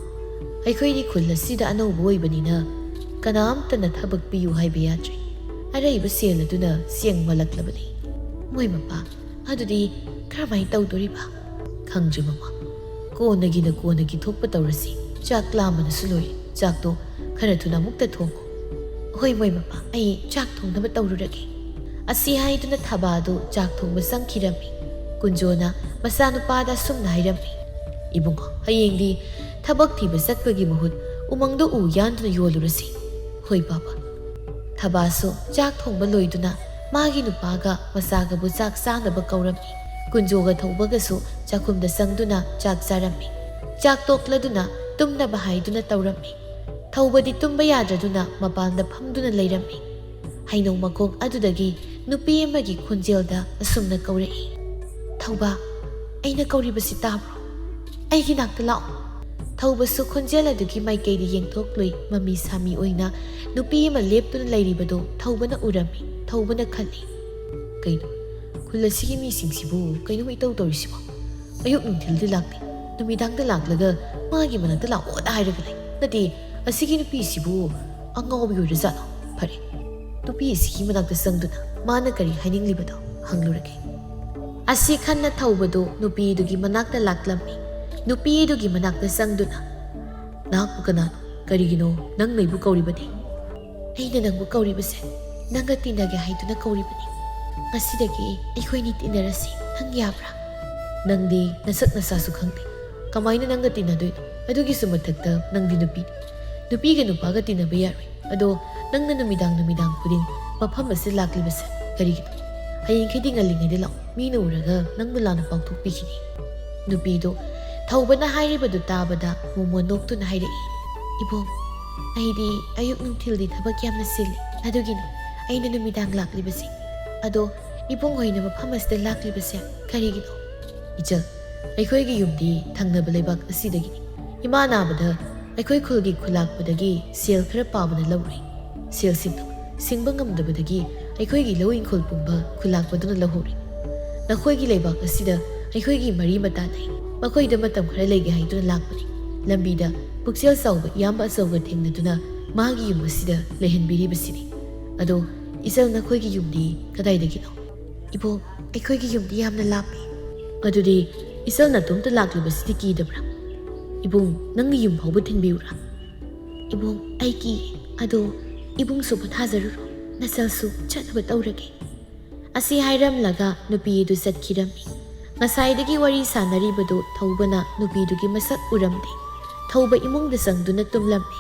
ꯑꯩꯈꯣꯏꯗꯤ ꯈꯨꯜ ꯑꯁꯤꯗ ꯑꯅꯧꯕ ꯑꯣꯏꯕꯅꯤꯅ ꯀꯅꯥꯝꯇꯅ ꯊꯕꯛ ꯄꯤꯌꯨ ꯍꯥꯏꯕ ꯌꯥꯗ꯭ꯔꯦ꯫ ꯑꯔꯩꯕ ꯁꯦꯜ ꯑꯗꯨꯅ ꯆꯦꯡ ꯃꯜꯂꯛꯂꯕꯅꯤ꯫ ꯃꯣꯏ ꯃꯄꯥ ꯑꯗꯨꯗꯤ ꯀꯔꯝꯍꯥꯏꯅ ꯇꯧꯗꯣꯔꯤꯕ?" "ꯈꯪꯗ꯭ꯔꯦ ꯃꯃꯥ, ꯀꯣꯟꯅꯒꯤꯅ ꯀꯣꯟꯅꯒꯤ ꯊꯣꯛꯄ ꯇꯧꯔꯁꯤ꯫ ꯆꯥꯛ ꯂꯥꯝꯕꯅꯁꯨ ꯂꯣꯏꯔꯦ꯫ ꯆꯥꯛꯇꯣ ꯈꯔ ꯊꯨꯅ ꯑꯃꯨꯛꯇ ꯊꯣꯡꯉꯨ꯫" "ꯍꯣꯏ ꯃꯣꯏ ꯃꯄꯥ, ꯑꯩ ꯆꯥꯛ ꯊꯣꯡꯅꯕ ꯇꯧꯔꯨꯔꯒꯦ꯫" ꯑꯁꯤ ꯍꯥꯏꯗꯨꯅ ꯊꯕꯥꯗꯨ ꯆꯥꯛ ꯊꯣꯡꯕ ꯆꯪꯈꯤꯔꯝꯃꯤ꯫ ꯀꯨꯟꯖꯣꯅ ꯃꯆꯥꯅꯨꯄꯥꯗ ꯑꯁꯨꯝꯅ ꯍꯥꯏꯔꯝꯃꯤ, "ꯏꯕꯨꯡꯉꯣ, ꯍꯌꯦꯡꯗꯤ ꯊꯕꯛ ꯊꯤꯕ ꯆꯠꯄꯒꯤ ꯃꯍꯨꯠ ꯎꯃꯪꯗ ꯎ ꯌꯥꯟꯗꯨꯅ ꯌꯣꯜꯂꯨꯔꯁꯤ꯫" "ꯍꯣꯏ ꯕꯥꯕꯥ꯫" ꯊꯕꯥꯁꯨ ꯆꯥꯛ ꯊꯣꯡꯕ ꯂꯣꯏꯗꯨꯅ ꯃꯥꯒꯤ ꯅꯨꯄꯥꯒ ꯃꯆꯥꯒꯕꯨ ꯆꯥꯛ ꯆꯥꯅꯕ ꯀꯧꯔꯝꯃꯤ꯫ ꯀꯨꯟꯖꯣꯒ ꯊꯧꯕꯒꯁꯨ ꯆꯥꯛꯈꯨꯝꯗ ꯆꯪꯗꯨꯅ ꯆꯥꯛ ꯆꯥꯔꯝꯃꯤ꯫ ꯆꯥꯛ ꯇꯣꯛꯂꯗꯨꯅ ꯇꯨꯝꯅꯕ ꯍꯥꯏꯗꯨꯅ ꯇꯧꯔꯝꯃꯤ꯫ ꯊꯧꯕꯗꯤ ꯇꯨꯝꯕ ꯌꯥꯗ꯭ꯔꯗꯨꯅ ꯃꯄꯥꯟꯗ ꯐꯝꯗꯨꯅ ꯂꯩꯔꯝꯃꯤ꯫ ꯍꯩꯅꯧ ꯃꯈꯣꯡ ꯑꯗꯨꯗꯒꯤ ꯅꯨꯄꯤ ꯑꯃꯒꯤ ꯈꯣꯟꯖꯦꯜꯗ ꯑꯁꯨꯝꯅ ꯀꯧꯔꯛꯏ, "ꯊꯧꯕ, ꯑꯩꯅ ꯀꯧꯔꯤꯕꯁꯤ ꯇꯥꯕ꯭ꯔꯣ? ꯑꯩꯒꯤ ꯅꯥꯛꯇ ꯂꯥꯛꯑꯣ꯫" ꯊꯧꯕꯁꯨ ꯈꯣꯟꯖꯦꯜ ꯑꯗꯨꯒꯤ ꯃꯥꯏꯀꯩꯗ ꯌꯦꯡꯊꯣꯛꯂꯨꯏ꯫ ꯃꯃꯤ ꯁꯥꯃꯤ ꯑꯣꯏꯅ ꯅꯨꯄꯤ ꯑꯃ ꯂꯦꯞꯇꯨꯅ ꯂꯩꯔꯤꯕꯗꯨ ꯊꯧꯕꯅ ꯎꯔꯝꯃꯤ꯫ ꯊꯧꯕꯅ ꯈꯜꯂꯤ, "ꯀꯩꯅꯣ, ꯈꯨꯜ ꯑꯁꯤꯒꯤ ꯃꯤꯁꯤꯡꯁꯤꯕꯨ ꯀꯩꯅꯣ ꯏꯇꯧ ꯇꯧꯔꯤꯁꯤꯕꯣ? ꯑꯌꯨꯛ ꯅꯨꯡꯊꯤꯜꯗꯤ ꯂꯥꯛꯇꯦ, ꯅꯨꯃꯤꯗꯥꯡꯗ ꯂꯥꯛꯂꯒ ꯃꯥꯒꯤ ꯃꯅꯥꯛꯇ ꯂꯥꯛꯑꯣꯅ ꯍꯥꯏꯔꯒ ꯂꯩ꯫ ꯅꯠꯇꯦ, ꯑꯁꯤꯒꯤ ꯅꯨꯄꯤꯁꯤꯕꯨ ꯑꯉꯥꯎꯕꯤ ꯑꯣꯏꯔꯖꯥꯠꯂꯣ? ꯐꯔꯦ, ꯅꯨꯄꯤ ꯑꯁꯤꯒꯤ ꯃꯅꯥꯛꯇ ꯆꯪꯗꯨꯅ ꯃꯥꯅ ꯀꯔꯤ ꯍꯥꯏꯅꯤꯡꯂꯤꯕꯗꯣ ꯍꯪꯂꯨꯔꯒꯦ꯫" ꯑꯁꯤ ꯈꯟꯅ ꯊꯧꯕꯗꯨ ꯅꯨꯄꯤꯗꯨꯒꯤ ꯃꯅꯥꯛꯇ ꯂꯥꯛꯂꯝꯃꯤ꯫ ꯅꯨꯄꯤꯗꯨꯒꯤ ꯃꯅꯥꯛꯇ ꯆꯪꯗꯨꯅ, "ꯅꯍꯥꯛꯄꯨ ꯀꯅꯥꯅꯣ? ꯀꯔꯤꯒꯤꯅꯣ ꯅꯪꯅ ꯑꯩꯕꯨ ꯀꯧꯔꯤꯕꯗꯤ?" "ꯑꯩꯅ ꯅꯪꯕꯨ ꯀꯧꯔꯤꯕꯁꯦ ꯅꯪꯒ ꯇꯤꯟꯅꯒꯦ ꯍꯥꯏꯗꯨꯅ ꯀꯧꯔꯤꯕꯅꯤ꯫ ꯉꯁꯤꯗꯒꯤ ꯑꯩꯈꯣꯏꯅꯤ ꯇꯤꯟꯅꯔꯁꯤ꯫ ꯅꯪ ꯌꯥꯕ꯭ꯔꯥ?" "ꯅꯪꯗꯤ ꯅꯁꯛ ꯅꯁꯥꯁꯨ ꯈꯪꯗꯦ꯫ ꯀꯃꯥꯏꯅ ꯅꯪꯒ ꯇꯤꯟꯅꯗꯣꯏꯅꯣ? ꯑꯗꯨꯒꯤꯁꯨ ꯃꯊꯛꯇ ꯅꯪꯗꯤ ꯅꯨꯄꯤꯅꯤ꯫ ꯅꯨꯄꯤꯒ ꯅꯨꯄꯥꯒ ꯇꯤꯟꯅꯕ ꯌꯥꯔꯣꯏ꯫ ꯑꯗꯣ ꯅꯪꯅ ꯅꯨꯃꯤꯗꯥꯡ ꯅꯨꯃꯤꯗꯥꯡ ꯈꯨꯗꯤꯡ ꯃꯐꯝ ꯑꯁꯤꯗ ꯂꯥꯛꯂꯤꯕꯁꯦ "ꯀꯔꯤꯒꯤꯅꯣ? ꯍꯌꯦꯡꯈꯩꯗꯤ ꯉꯜꯂꯤꯉꯩꯗ ꯂꯥꯛꯑꯣ, ꯃꯤꯅ ꯎꯔꯒ ꯅꯪꯕꯨ ꯂꯥꯟꯅ ꯄꯥꯎꯊꯣꯛꯄꯤꯈꯤꯅꯤ꯫" ꯅꯨꯄꯤꯗꯨ ꯊꯧꯕꯅ ꯍꯥꯏꯔꯤꯕꯗꯨ ꯇꯥꯕꯗ ꯃꯣꯃꯣꯟ ꯅꯣꯛꯇꯨꯅ ꯍꯥꯏꯔꯛꯏ, "ꯏꯕꯨꯡ, ꯑꯩꯗꯤ ꯑꯌꯨꯛ ꯅꯨꯡꯊꯤꯜꯗꯤ ꯊꯕꯛ ꯌꯥꯝꯅ ꯆꯤꯜꯂꯤ, ꯑꯗꯨꯒꯤꯅꯤ ꯑꯩꯅ ꯅꯨꯃꯤꯗꯥꯡ ꯂꯥꯛꯂꯤꯕꯁꯤ꯫ ꯑꯗꯣ ꯏꯕꯨꯡ ꯍꯣꯏꯅ ꯃꯐꯝ ꯑꯁꯤꯗ ꯂꯥꯛꯂꯤꯕꯁꯦ ꯀꯔꯤꯒꯤꯅꯣ?" "ꯏꯆꯜ, ꯑꯩꯈꯣꯏꯒꯤ ꯌꯨꯝꯗꯤ ꯊꯪꯅꯕ ꯂꯩꯕꯥꯛ ꯑꯁꯤꯗꯒꯤꯅꯤ꯫ ꯏꯃꯥ ꯅꯥꯕꯗ ꯑꯩꯈꯣꯏ ꯈꯨꯜꯒꯤ ꯈꯨꯂꯥꯛꯄꯗꯒꯤ ꯁꯦꯜ ꯈꯔ ꯄꯥꯕꯅ ꯂꯧꯔꯨꯏ꯫ ꯁꯦꯜꯁꯤꯡꯗꯨ ꯁꯤꯡꯕ ꯉꯝꯗꯕꯗꯒꯤ ꯑꯩꯈꯣꯏꯒꯤ ꯂꯧ ꯏꯪꯈꯣꯜ ꯄꯨꯝꯕ ꯈꯨꯂꯥꯛꯄꯗꯨꯅ ꯂꯧꯍꯧꯔꯦ꯫ ꯅꯈꯣꯏꯒꯤ ꯂꯩꯕꯥꯛ ꯑꯁꯤꯗ ꯑꯩꯈꯣꯏꯒꯤ ꯃꯔꯤ ꯃꯇꯥ ꯂꯩ꯫ ꯃꯈꯣꯏꯗ ꯃꯇꯝ ꯈꯔ ꯂꯩꯒꯦ ꯍꯥꯏꯗꯨꯅ ꯂꯥꯛꯄꯅꯤ꯫ ꯂꯝꯕꯤꯗ ꯄꯨꯛꯆꯦꯜ ꯆꯥꯎꯕ ꯏꯌꯥꯝꯕ ꯑꯆꯧꯕ ꯊꯦꯡꯅꯗꯨꯅ ꯃꯥꯒꯤ ꯌꯨꯝ ꯑꯁꯤꯗ ꯂꯩꯍꯟꯕꯤꯔꯤꯕꯁꯤꯅꯤ꯫ ꯑꯗꯣ ꯏꯆꯜ, ꯅꯈꯣꯏꯒꯤ ꯌꯨꯝꯗꯤ ꯀꯗꯥꯏꯗꯒꯤꯅꯣ?" "ꯏꯕꯨꯡ, ꯑꯩꯈꯣꯏꯒꯤ ꯌꯨꯝꯗꯤ ꯌꯥꯝꯅ ꯂꯥꯞꯄꯤ꯫" "ꯑꯗꯨꯗꯤ ꯏꯆꯜ ꯅꯇꯣꯝꯇ ꯂꯥꯛꯂꯤꯕꯁꯤꯗꯤ ꯀꯤꯗꯕ꯭ꯔꯥ? ꯏꯕꯨꯡ, ꯅꯪꯒꯤ ꯌꯨꯝ ꯐꯥꯎꯕ ꯊꯤꯟꯕꯤꯌꯨꯔꯥ?" "ꯏꯕꯨꯡ, ꯑꯩ ꯀꯤ, ꯑꯗꯣ ꯏꯕꯨꯡꯁꯨ ꯄꯣꯊꯥꯖꯔꯨꯔꯣ, ꯅꯆꯜꯁꯨ ꯆꯠꯅꯕ ꯇꯧꯔꯒꯦ꯫" ꯑꯁꯤ ꯍꯥꯏꯔꯝꯂꯒ ꯅꯨꯄꯤ ꯑꯗꯨ ꯆꯠꯈꯤꯔꯝꯃꯤ꯫ ꯉꯁꯥꯏꯗꯒꯤ ꯋꯥꯔꯤ ꯁꯥꯟꯅꯔꯤꯕꯗꯨ ꯊꯧꯕꯅ ꯅꯨꯄꯤꯗꯨꯒꯤ ꯃꯁꯛ ꯎꯔꯝꯗꯦ꯫ ꯊꯧꯕ ꯏꯃꯨꯡꯗ ꯆꯪꯗꯨꯅ ꯇꯨꯝꯂꯝꯃꯤ꯫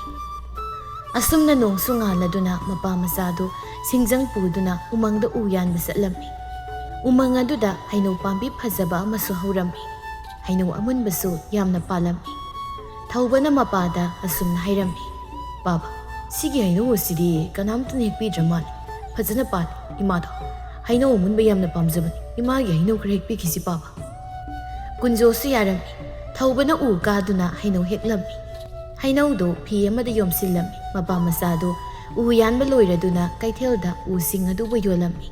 ꯑꯁꯨꯝꯅ ꯅꯣꯡꯁꯨ ꯉꯥꯜꯂꯗꯨꯅ ꯃꯄꯥ ꯃꯆꯥꯗꯨ ꯁꯤꯡꯖꯪ ꯄꯨꯗꯨꯅ ꯎꯃꯪꯗ ꯎ ꯌꯥꯟꯕ ꯆꯠꯂꯝꯃꯤ꯫ ꯎꯃꯪ ꯑꯗꯨꯗ ꯍꯩꯅꯧ ꯄꯥꯝꯕꯤ ꯐꯖꯕ ꯑꯃꯁꯨ ꯍꯧꯔꯝꯃꯤ꯫ ꯍꯩꯅꯧ ꯑꯃꯨꯟꯕꯁꯨ ꯌꯥꯝꯅ ꯄꯥꯜꯂꯝꯃꯤ꯫ ꯊꯧꯕꯅ ꯃꯄꯥꯗ ꯑꯁꯨꯝꯅ ꯍꯥꯏꯔꯝꯃꯤ, "ꯄꯥꯕ, ꯁꯤꯒꯤ ꯍꯩꯅꯧ ꯑꯁꯤꯗꯤ ꯀꯅꯥꯝꯇꯅ ꯍꯦꯛꯄꯤꯗ꯭ꯔ ꯃꯥꯜꯂꯦ꯫ ꯐꯖꯅ ꯄꯥꯜꯂꯤ꯫ ꯏꯃꯥꯗꯣ ꯍꯩꯅꯧ ꯑꯃꯨꯟꯕ ꯌꯥꯝꯅ ꯄꯥꯝꯖꯕꯅꯤ꯫ ꯏꯃꯥꯒꯤ ꯍꯩꯅꯧ ꯈꯔ ꯍꯦꯛꯄꯤꯈꯤꯁꯤ, ꯄꯥꯕ꯫" ꯀꯨꯟꯖꯣꯁꯨ ꯌꯥꯔꯝꯃꯤ꯫ ꯊꯧꯕꯅ ꯎ ꯀꯥꯗꯨꯅ ꯍꯩꯅꯧ ꯍꯦꯛꯂꯝꯃꯤ꯫ ꯍꯩꯅꯧꯗꯨ ꯐꯤ ꯑꯃꯗ ꯌꯣꯝꯁꯤꯜꯂꯝꯃꯤ꯫ ꯃꯄꯥ ꯃꯆꯥꯗꯨ ꯎ ꯌꯥꯟꯕ ꯂꯣꯏꯔꯗꯨꯅ ꯀꯩꯊꯦꯜꯗ ꯎꯁꯤꯡ ꯑꯗꯨꯕꯨ ꯌꯣꯜꯂꯝꯃꯤ꯫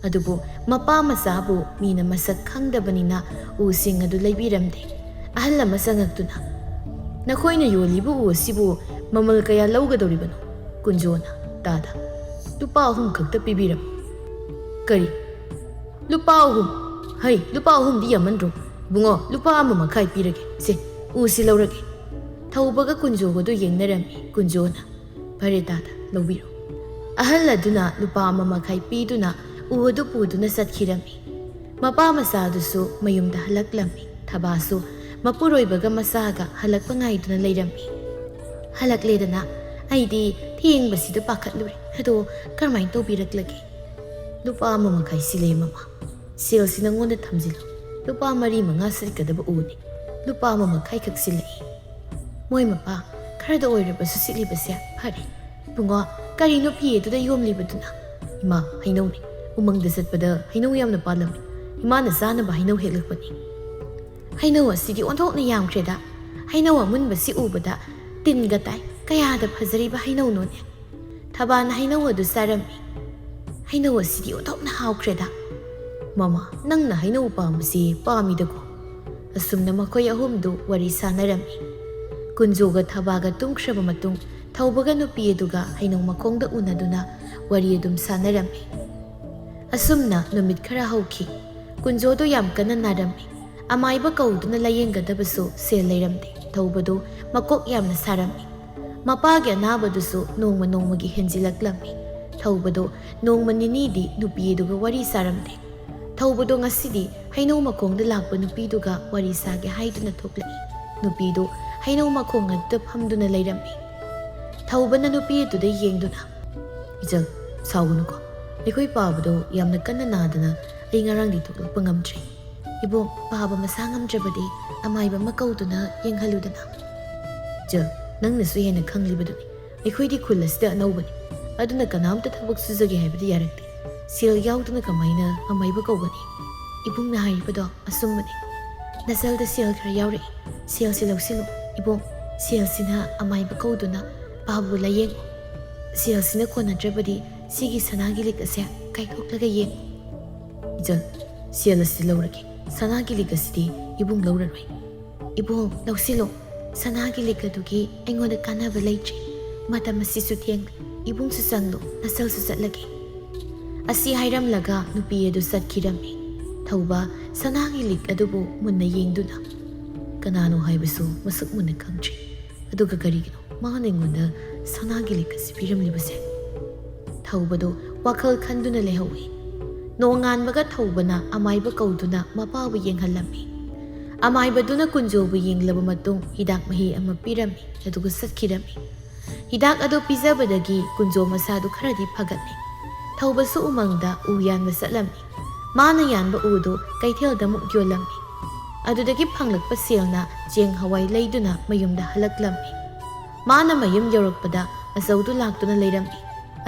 ꯑꯗꯨꯕꯨ ꯃꯄꯥ ꯃꯆꯥꯕꯨ ꯃꯤꯅ ꯃꯁꯛ ꯈꯪꯗꯕꯅꯤꯅ ꯎꯁꯤꯡ ꯑꯗꯨ ꯂꯩꯕꯤꯔꯝꯗꯦ꯫ ꯑꯍꯜ ꯑꯃ ꯆꯪꯉꯛꯇꯨꯅ, "ꯅꯈꯣꯏꯅ ꯌꯣꯜꯂꯤꯕ ꯎ ꯑꯁꯤꯕꯨ ꯃꯃꯜ ꯀꯌꯥ ꯂꯧꯒꯗꯧꯔꯤꯕꯅꯣ?" ꯀꯨꯟꯖꯣꯅ, "ꯇꯥꯗ, ꯂꯨꯄꯥ ꯑꯍꯨꯝ ꯈꯛꯇ ꯄꯤꯕꯤꯔꯝꯃꯨ꯫" "ꯀꯔꯤ? ꯂꯨꯄꯥ ꯑꯍꯨꯝ? ꯍꯩ, ꯂꯨꯄꯥ ꯑꯍꯨꯝꯗꯤ ꯌꯥꯝꯃꯟꯗ꯭ꯔꯣ? ꯏꯕꯨꯡꯉꯣ, ꯂꯨꯄꯥ ꯑꯃ ꯃꯈꯥꯏ ꯄꯤꯔꯒꯦ꯫ ꯁꯦ, ꯎꯁꯤ ꯂꯧꯔꯒꯦ꯫" ꯊꯧꯕꯒ ꯀꯨꯟꯖꯣꯒꯗꯨ ꯌꯦꯡꯅꯔꯝꯃꯤ꯫ ꯀꯨꯟꯖꯣꯅ, "ꯐꯔꯦ ꯇꯥꯗ, ꯂꯧꯕꯤꯔꯣ꯫" ꯑꯍꯜ ꯑꯗꯨꯅ ꯂꯨꯄꯥ ꯑꯃ ꯃꯈꯥꯏ ꯄꯤꯗꯨꯅ ꯎ ꯑꯗꯨ ꯄꯨꯗꯨꯅ ꯆꯠꯈꯤꯔꯝꯃꯤ꯫ ꯃꯄꯥ ꯃꯆꯥꯗꯨꯁꯨ ꯃꯌꯨꯝꯗ ꯍꯜꯂꯛꯂꯝꯃꯤ꯫ ꯊꯕꯥꯁꯨ ꯃꯄꯨꯔꯣꯏꯕꯒ ꯃꯆꯥꯒ ꯍꯜꯂꯛꯄ ꯉꯥꯏꯗꯨꯅ ꯂꯩꯔꯝꯃꯤ꯫ "ꯍꯜꯂꯛꯂꯦꯗꯅ, ꯑꯩꯗꯤ ꯊꯦꯡꯕꯁꯤꯗ ꯄꯥꯈꯠꯂꯨꯔꯦ꯫ ꯑꯗꯣ ꯀꯔꯝꯍꯥꯏꯅ ꯇꯧꯕꯤꯔꯛꯂꯒꯦ?" "ꯂꯨꯄꯥ ꯑꯃ ꯃꯈꯥꯏ ꯁꯤꯜꯂꯦ ꯃꯃꯥ꯫ ꯁꯦꯜꯁꯤ ꯅꯪꯉꯣꯟꯗ ꯊꯝꯖꯤꯜꯂꯨ꯫ ꯂꯨꯄꯥ ꯃꯔꯤ ꯃꯉꯥ ꯁꯤꯠꯀꯗꯕ ꯎꯅꯤ꯫ ꯂꯨꯄꯥ ꯑꯃ ꯃꯈꯥꯏ ꯈꯛ ꯁꯤꯜꯂꯛꯏ꯫ ꯃꯣꯏ ꯃꯄꯥ, ꯈꯔꯗ ꯑꯣꯏꯔꯕꯁꯨ ꯁꯤꯠꯂꯤꯕꯁꯦ ꯐꯔꯦ꯫ ꯏꯕꯨꯡꯉꯣ, ꯀꯔꯤꯅꯣ ꯐꯤ ꯑꯗꯨꯗ ꯌꯣꯝꯂꯤꯕꯗꯨꯅ?" "ꯏꯃꯥ, ꯍꯩꯅꯧꯅꯤ꯫ ꯎꯃꯪꯗ ꯆꯠꯄꯗ ꯍꯩꯅꯧ ꯌꯥꯝꯅ ꯄꯥꯜꯂꯝꯃꯤ꯫ ꯏꯃꯥꯅ ꯆꯥꯅꯕ ꯍꯩꯅꯧ ꯍꯦꯛꯂꯛꯄꯅꯤ꯫" "ꯍꯩꯅꯧ ꯑꯁꯤꯗꯤ ꯑꯣꯟꯊꯣꯛꯅ ꯌꯥꯝꯈ꯭ꯔꯦꯗ꯫ ꯍꯩꯅꯧ ꯑꯃꯨꯟꯕꯁꯤ ꯎꯕꯗ ꯇꯤꯟꯒ ꯇꯥꯏ꯫ ꯀꯌꯥꯗ ꯐꯖꯔꯤꯕ ꯍꯩꯅꯧꯅꯣꯅꯦ!" ꯊꯕꯥꯅ ꯍꯩꯅꯧ ꯑꯗꯨ ꯆꯥꯔꯝꯃꯤ꯫ "ꯍꯩꯅꯧ ꯑꯁꯤꯗꯤ ꯑꯣꯟꯊꯣꯛꯅ ꯍꯥꯎꯈ꯭ꯔꯦꯗ꯫" "ꯃꯃꯥ, ꯅꯪꯅ ꯍꯩꯅꯧ ꯄꯥꯝꯕꯁꯤ ꯄꯥꯝꯃꯤꯗꯀꯣ꯫" ꯑꯁꯨꯝꯅ ꯃꯈꯣꯏ ꯑꯍꯨꯝꯗꯨ ꯋꯥꯔꯤ ꯁꯥꯟꯅꯔꯝꯃꯤ꯫ ꯀꯨꯟꯖꯣꯒ ꯊꯕꯥꯒ ꯇꯨꯝꯈ꯭ꯔꯕ ꯃꯇꯨꯡ, ꯊꯧꯕꯒ ꯅꯨꯄꯤ ꯑꯗꯨꯒ ꯍꯩꯅꯧ ꯃꯈꯣꯡꯗ ꯎꯅꯗꯨꯅ ꯋꯥꯔꯤ ꯑꯗꯨꯝ ꯁꯥꯟꯅꯔꯝꯃꯤ꯫ ꯑꯁꯨꯝꯅ ꯅꯨꯃꯤꯠ ꯈꯔ ꯍꯧꯈꯤ꯫ ꯀꯨꯟꯖꯣꯗꯨ ꯌꯥꯝ ꯀꯟꯅ ꯅꯥꯔꯝꯃꯤ꯫ ꯑꯃꯥꯏꯕ ꯀꯧꯗꯨꯅ ꯂꯥꯌꯦꯡꯒꯗꯕꯁꯨ ꯁꯦꯜ ꯂꯩꯔꯝꯗꯦ꯫ ꯊꯧꯕꯗꯨ ꯃꯀꯣꯛ ꯌꯥꯝꯅ ꯁꯥꯔꯝꯃꯤ꯫ ꯃꯄꯥꯒꯤ ꯑꯅꯥꯕꯗꯨꯁꯨ ꯅꯣꯡꯃ ꯅꯣꯡꯃꯒꯤ ꯍꯦꯟꯖꯤꯜꯂꯛꯂꯝꯃꯤ꯫ ꯊꯧꯕꯗꯨ ꯅꯣꯡꯃ ꯅꯤꯅꯤꯗꯤ ꯅꯨꯄꯤ ꯑꯗꯨꯒ ꯋꯥꯔꯤ ꯁꯥꯔꯝꯗꯦ꯫ ꯊꯧꯕꯗꯨ ꯉꯁꯤꯗꯤ ꯍꯩꯅꯧ ꯃꯈꯣꯡꯗ ꯂꯥꯛꯄ ꯅꯨꯄꯤꯗꯨꯒ ꯋꯥꯔꯤ ꯁꯥꯒꯦ ꯍꯥꯏꯗꯨꯅ ꯊꯣꯛꯂꯛꯏ꯫ ꯅꯨꯄꯤꯗꯨ ꯍꯩꯅꯧ ꯃꯈꯣꯡ ꯑꯗꯨꯗ ꯐꯝꯗꯨꯅ ꯂꯩꯔꯝꯃꯤ꯫ ꯊꯧꯕꯅ ꯅꯨꯄꯤ ꯑꯗꯨꯗ ꯌꯦꯡꯗꯨꯅ, "ꯏꯆꯜ, ꯁꯥꯎꯒꯅꯨꯀꯣ꯫ ꯑꯩꯈꯣꯏ ꯄꯥꯕꯗꯣ ꯌꯥꯝꯅ ꯀꯟꯅ ꯅꯥꯗꯅ ꯑꯩ ꯉꯔꯥꯡꯗꯤ ꯊꯣꯛꯂꯛꯄ ꯉꯝꯗ꯭ꯔꯦ꯫ ꯏꯕꯣꯛ, ꯄꯥꯕ ꯃꯁꯥ ꯉꯝꯗ꯭ꯔꯕꯗꯤ ꯑꯃꯥꯏꯕ ꯑꯃ ꯀꯧꯗꯨꯅ ꯌꯦꯡꯍꯜꯂꯨꯗꯅ꯫" "ꯏꯆꯜ, ꯅꯪꯅꯁꯨ ꯍꯦꯟꯅ ꯈꯪꯂꯤꯕꯗꯨꯅꯤ꯫ ꯑꯩꯈꯣꯏꯗꯤ ꯈꯨꯜ ꯑꯁꯤꯗ ꯑꯅꯧꯕꯅꯤ꯫ ꯑꯗꯨꯅ ꯀꯅꯥꯝꯇ ꯊꯕꯛ ꯁꯨꯖꯒꯦ ꯍꯥꯏꯕꯗꯤ ꯌꯥꯔꯛꯇꯦ꯫ ꯁꯦꯜ ꯌꯥꯎꯗꯅ ꯀꯃꯥꯏꯅ ꯑꯃꯥꯏꯕ ꯀꯧꯒꯅꯤ?" "ꯏꯕꯨꯡꯅ ꯍꯥꯏꯔꯤꯕꯗꯣ ꯑꯆꯨꯝꯕꯅꯤ꯫ ꯅꯆꯜꯗ ꯁꯦꯜ ꯈꯔ ꯌꯥꯎꯔꯛꯏ꯫ ꯁꯦꯜꯁꯤ ꯂꯧꯁꯤꯜꯂꯨ꯫ ꯏꯕꯨꯡ, ꯁꯦꯜꯁꯤꯅ ꯑꯃꯥꯏꯕ ꯀꯧꯗꯨꯅ ꯄꯥꯕꯨ ꯂꯥꯌꯦꯡꯉꯨ꯫ ꯁꯦꯜꯁꯤꯅ ꯀꯣꯟꯅꯗ꯭ꯔꯕꯗꯤ ꯁꯤꯒꯤ ꯁꯅꯥꯒꯤ ꯂꯤꯛ ꯑꯁꯦ ꯀꯥꯏꯊꯣꯛꯂꯒ ꯌꯦꯡꯉꯨ꯫" "ꯏꯆꯜ, ꯁꯦꯜ ꯑꯁꯤ ꯂꯧꯔꯒꯦ꯫ ꯁꯅꯥꯒꯤ ꯂꯤꯛ ꯑꯁꯤꯗꯤ ꯏꯕꯨꯡ ꯂꯧꯔꯔꯣꯏ꯫" "ꯏꯕꯨꯡ, ꯂꯧꯁꯤꯜꯂꯨ꯫ ꯁꯅꯥꯒꯤ ꯂꯤꯛ ꯑꯗꯨꯒꯤ ꯑꯩꯉꯣꯟꯗ ꯀꯥꯟꯅꯕ ꯂꯩꯇ꯭ꯔꯦ꯫ ꯃꯇꯝ ꯑꯁꯤꯁꯨ ꯊꯦꯡꯂꯦ꯫ ꯏꯕꯨꯡꯁꯨ ꯆꯪꯂꯨ, ꯅꯆꯜꯁꯨ ꯆꯠꯂꯒꯦ꯫" ꯑꯁꯤ ꯍꯥꯏꯔꯝꯂꯒ ꯅꯨꯄꯤ ꯑꯗꯨ ꯆꯠꯈꯤꯔꯝꯃꯤ꯫ ꯊꯧꯕ ꯁꯅꯥꯒꯤ ꯂꯤꯛ ꯑꯗꯨꯕꯨ ꯃꯨꯟꯅ ꯌꯦꯡꯗꯨꯅ, "ꯀꯅꯥꯅꯣ ꯍꯥꯏꯕꯁꯨ ꯃꯁꯛ ꯃꯨꯟꯅ ꯈꯪꯗ꯭ꯔꯤ꯫ ꯑꯗꯨꯒ ꯀꯔꯤꯒꯤꯅꯣ ꯃꯥꯅ ꯑꯩꯉꯣꯟꯗ ꯁꯅꯥꯒꯤ ꯂꯤꯛ ꯑꯁꯤ ꯄꯤꯔꯝꯂꯤꯕꯁꯦ?" ꯊꯧꯕꯗꯨ ꯋꯥꯈꯜ ꯈꯟꯗꯨꯅ ꯂꯩꯍꯧꯏ꯫ ꯅꯣꯡꯉꯥꯟꯕꯒ ꯊꯧꯕꯅ ꯑꯃꯥꯏꯕ ꯀꯧꯗꯨꯅ ꯃꯄꯥꯕꯨ ꯌꯦꯡꯍꯜꯂꯝꯃꯤ꯫ ꯑꯃꯥꯏꯕꯗꯨꯅ ꯀꯨꯟꯖꯣꯕꯨ ꯌꯦꯡꯂꯕ ꯃꯇꯨꯡ ꯍꯤꯗꯥꯛ ꯃꯍꯤ ꯑꯃ ꯄꯤꯔꯝꯃꯤ, ꯑꯗꯨꯒ ꯆꯠꯈꯤꯔꯝꯃꯤ꯫ ꯍꯤꯗꯥꯛ ꯑꯗꯨ ꯄꯤꯖꯕꯗꯒꯤ ꯀꯨꯟꯖꯣ ꯃꯁꯥꯗꯨ ꯈꯔꯗꯤ ꯐꯒꯠꯂꯦ꯫ ꯊꯧꯕꯁꯨ ꯎꯃꯪꯗ ꯎ ꯌꯥꯟꯕ ꯆꯠꯂꯝꯃꯤ꯫ ꯃꯥꯅ ꯌꯥꯟꯕ ꯎꯗꯨ ꯀꯩꯊꯦꯜꯗ ꯑꯃꯨꯛ ꯌꯣꯜꯂꯝꯃꯤ꯫ ꯑꯗꯨꯗꯒꯤ ꯐꯪꯂꯛꯄ ꯁꯦꯜꯅ ꯆꯦꯡ ꯍꯋꯥꯏ ꯂꯩꯗꯨꯅ ꯃꯌꯨꯝꯗ ꯍꯜꯂꯛꯂꯝꯃꯤ꯫ ꯃꯥꯅ ꯃꯌꯨꯝ ꯌꯧꯔꯛꯄꯗ ꯑꯆꯧꯗꯨ ꯂꯥꯛꯇꯨꯅ ꯂꯩꯔꯝꯃꯤ꯫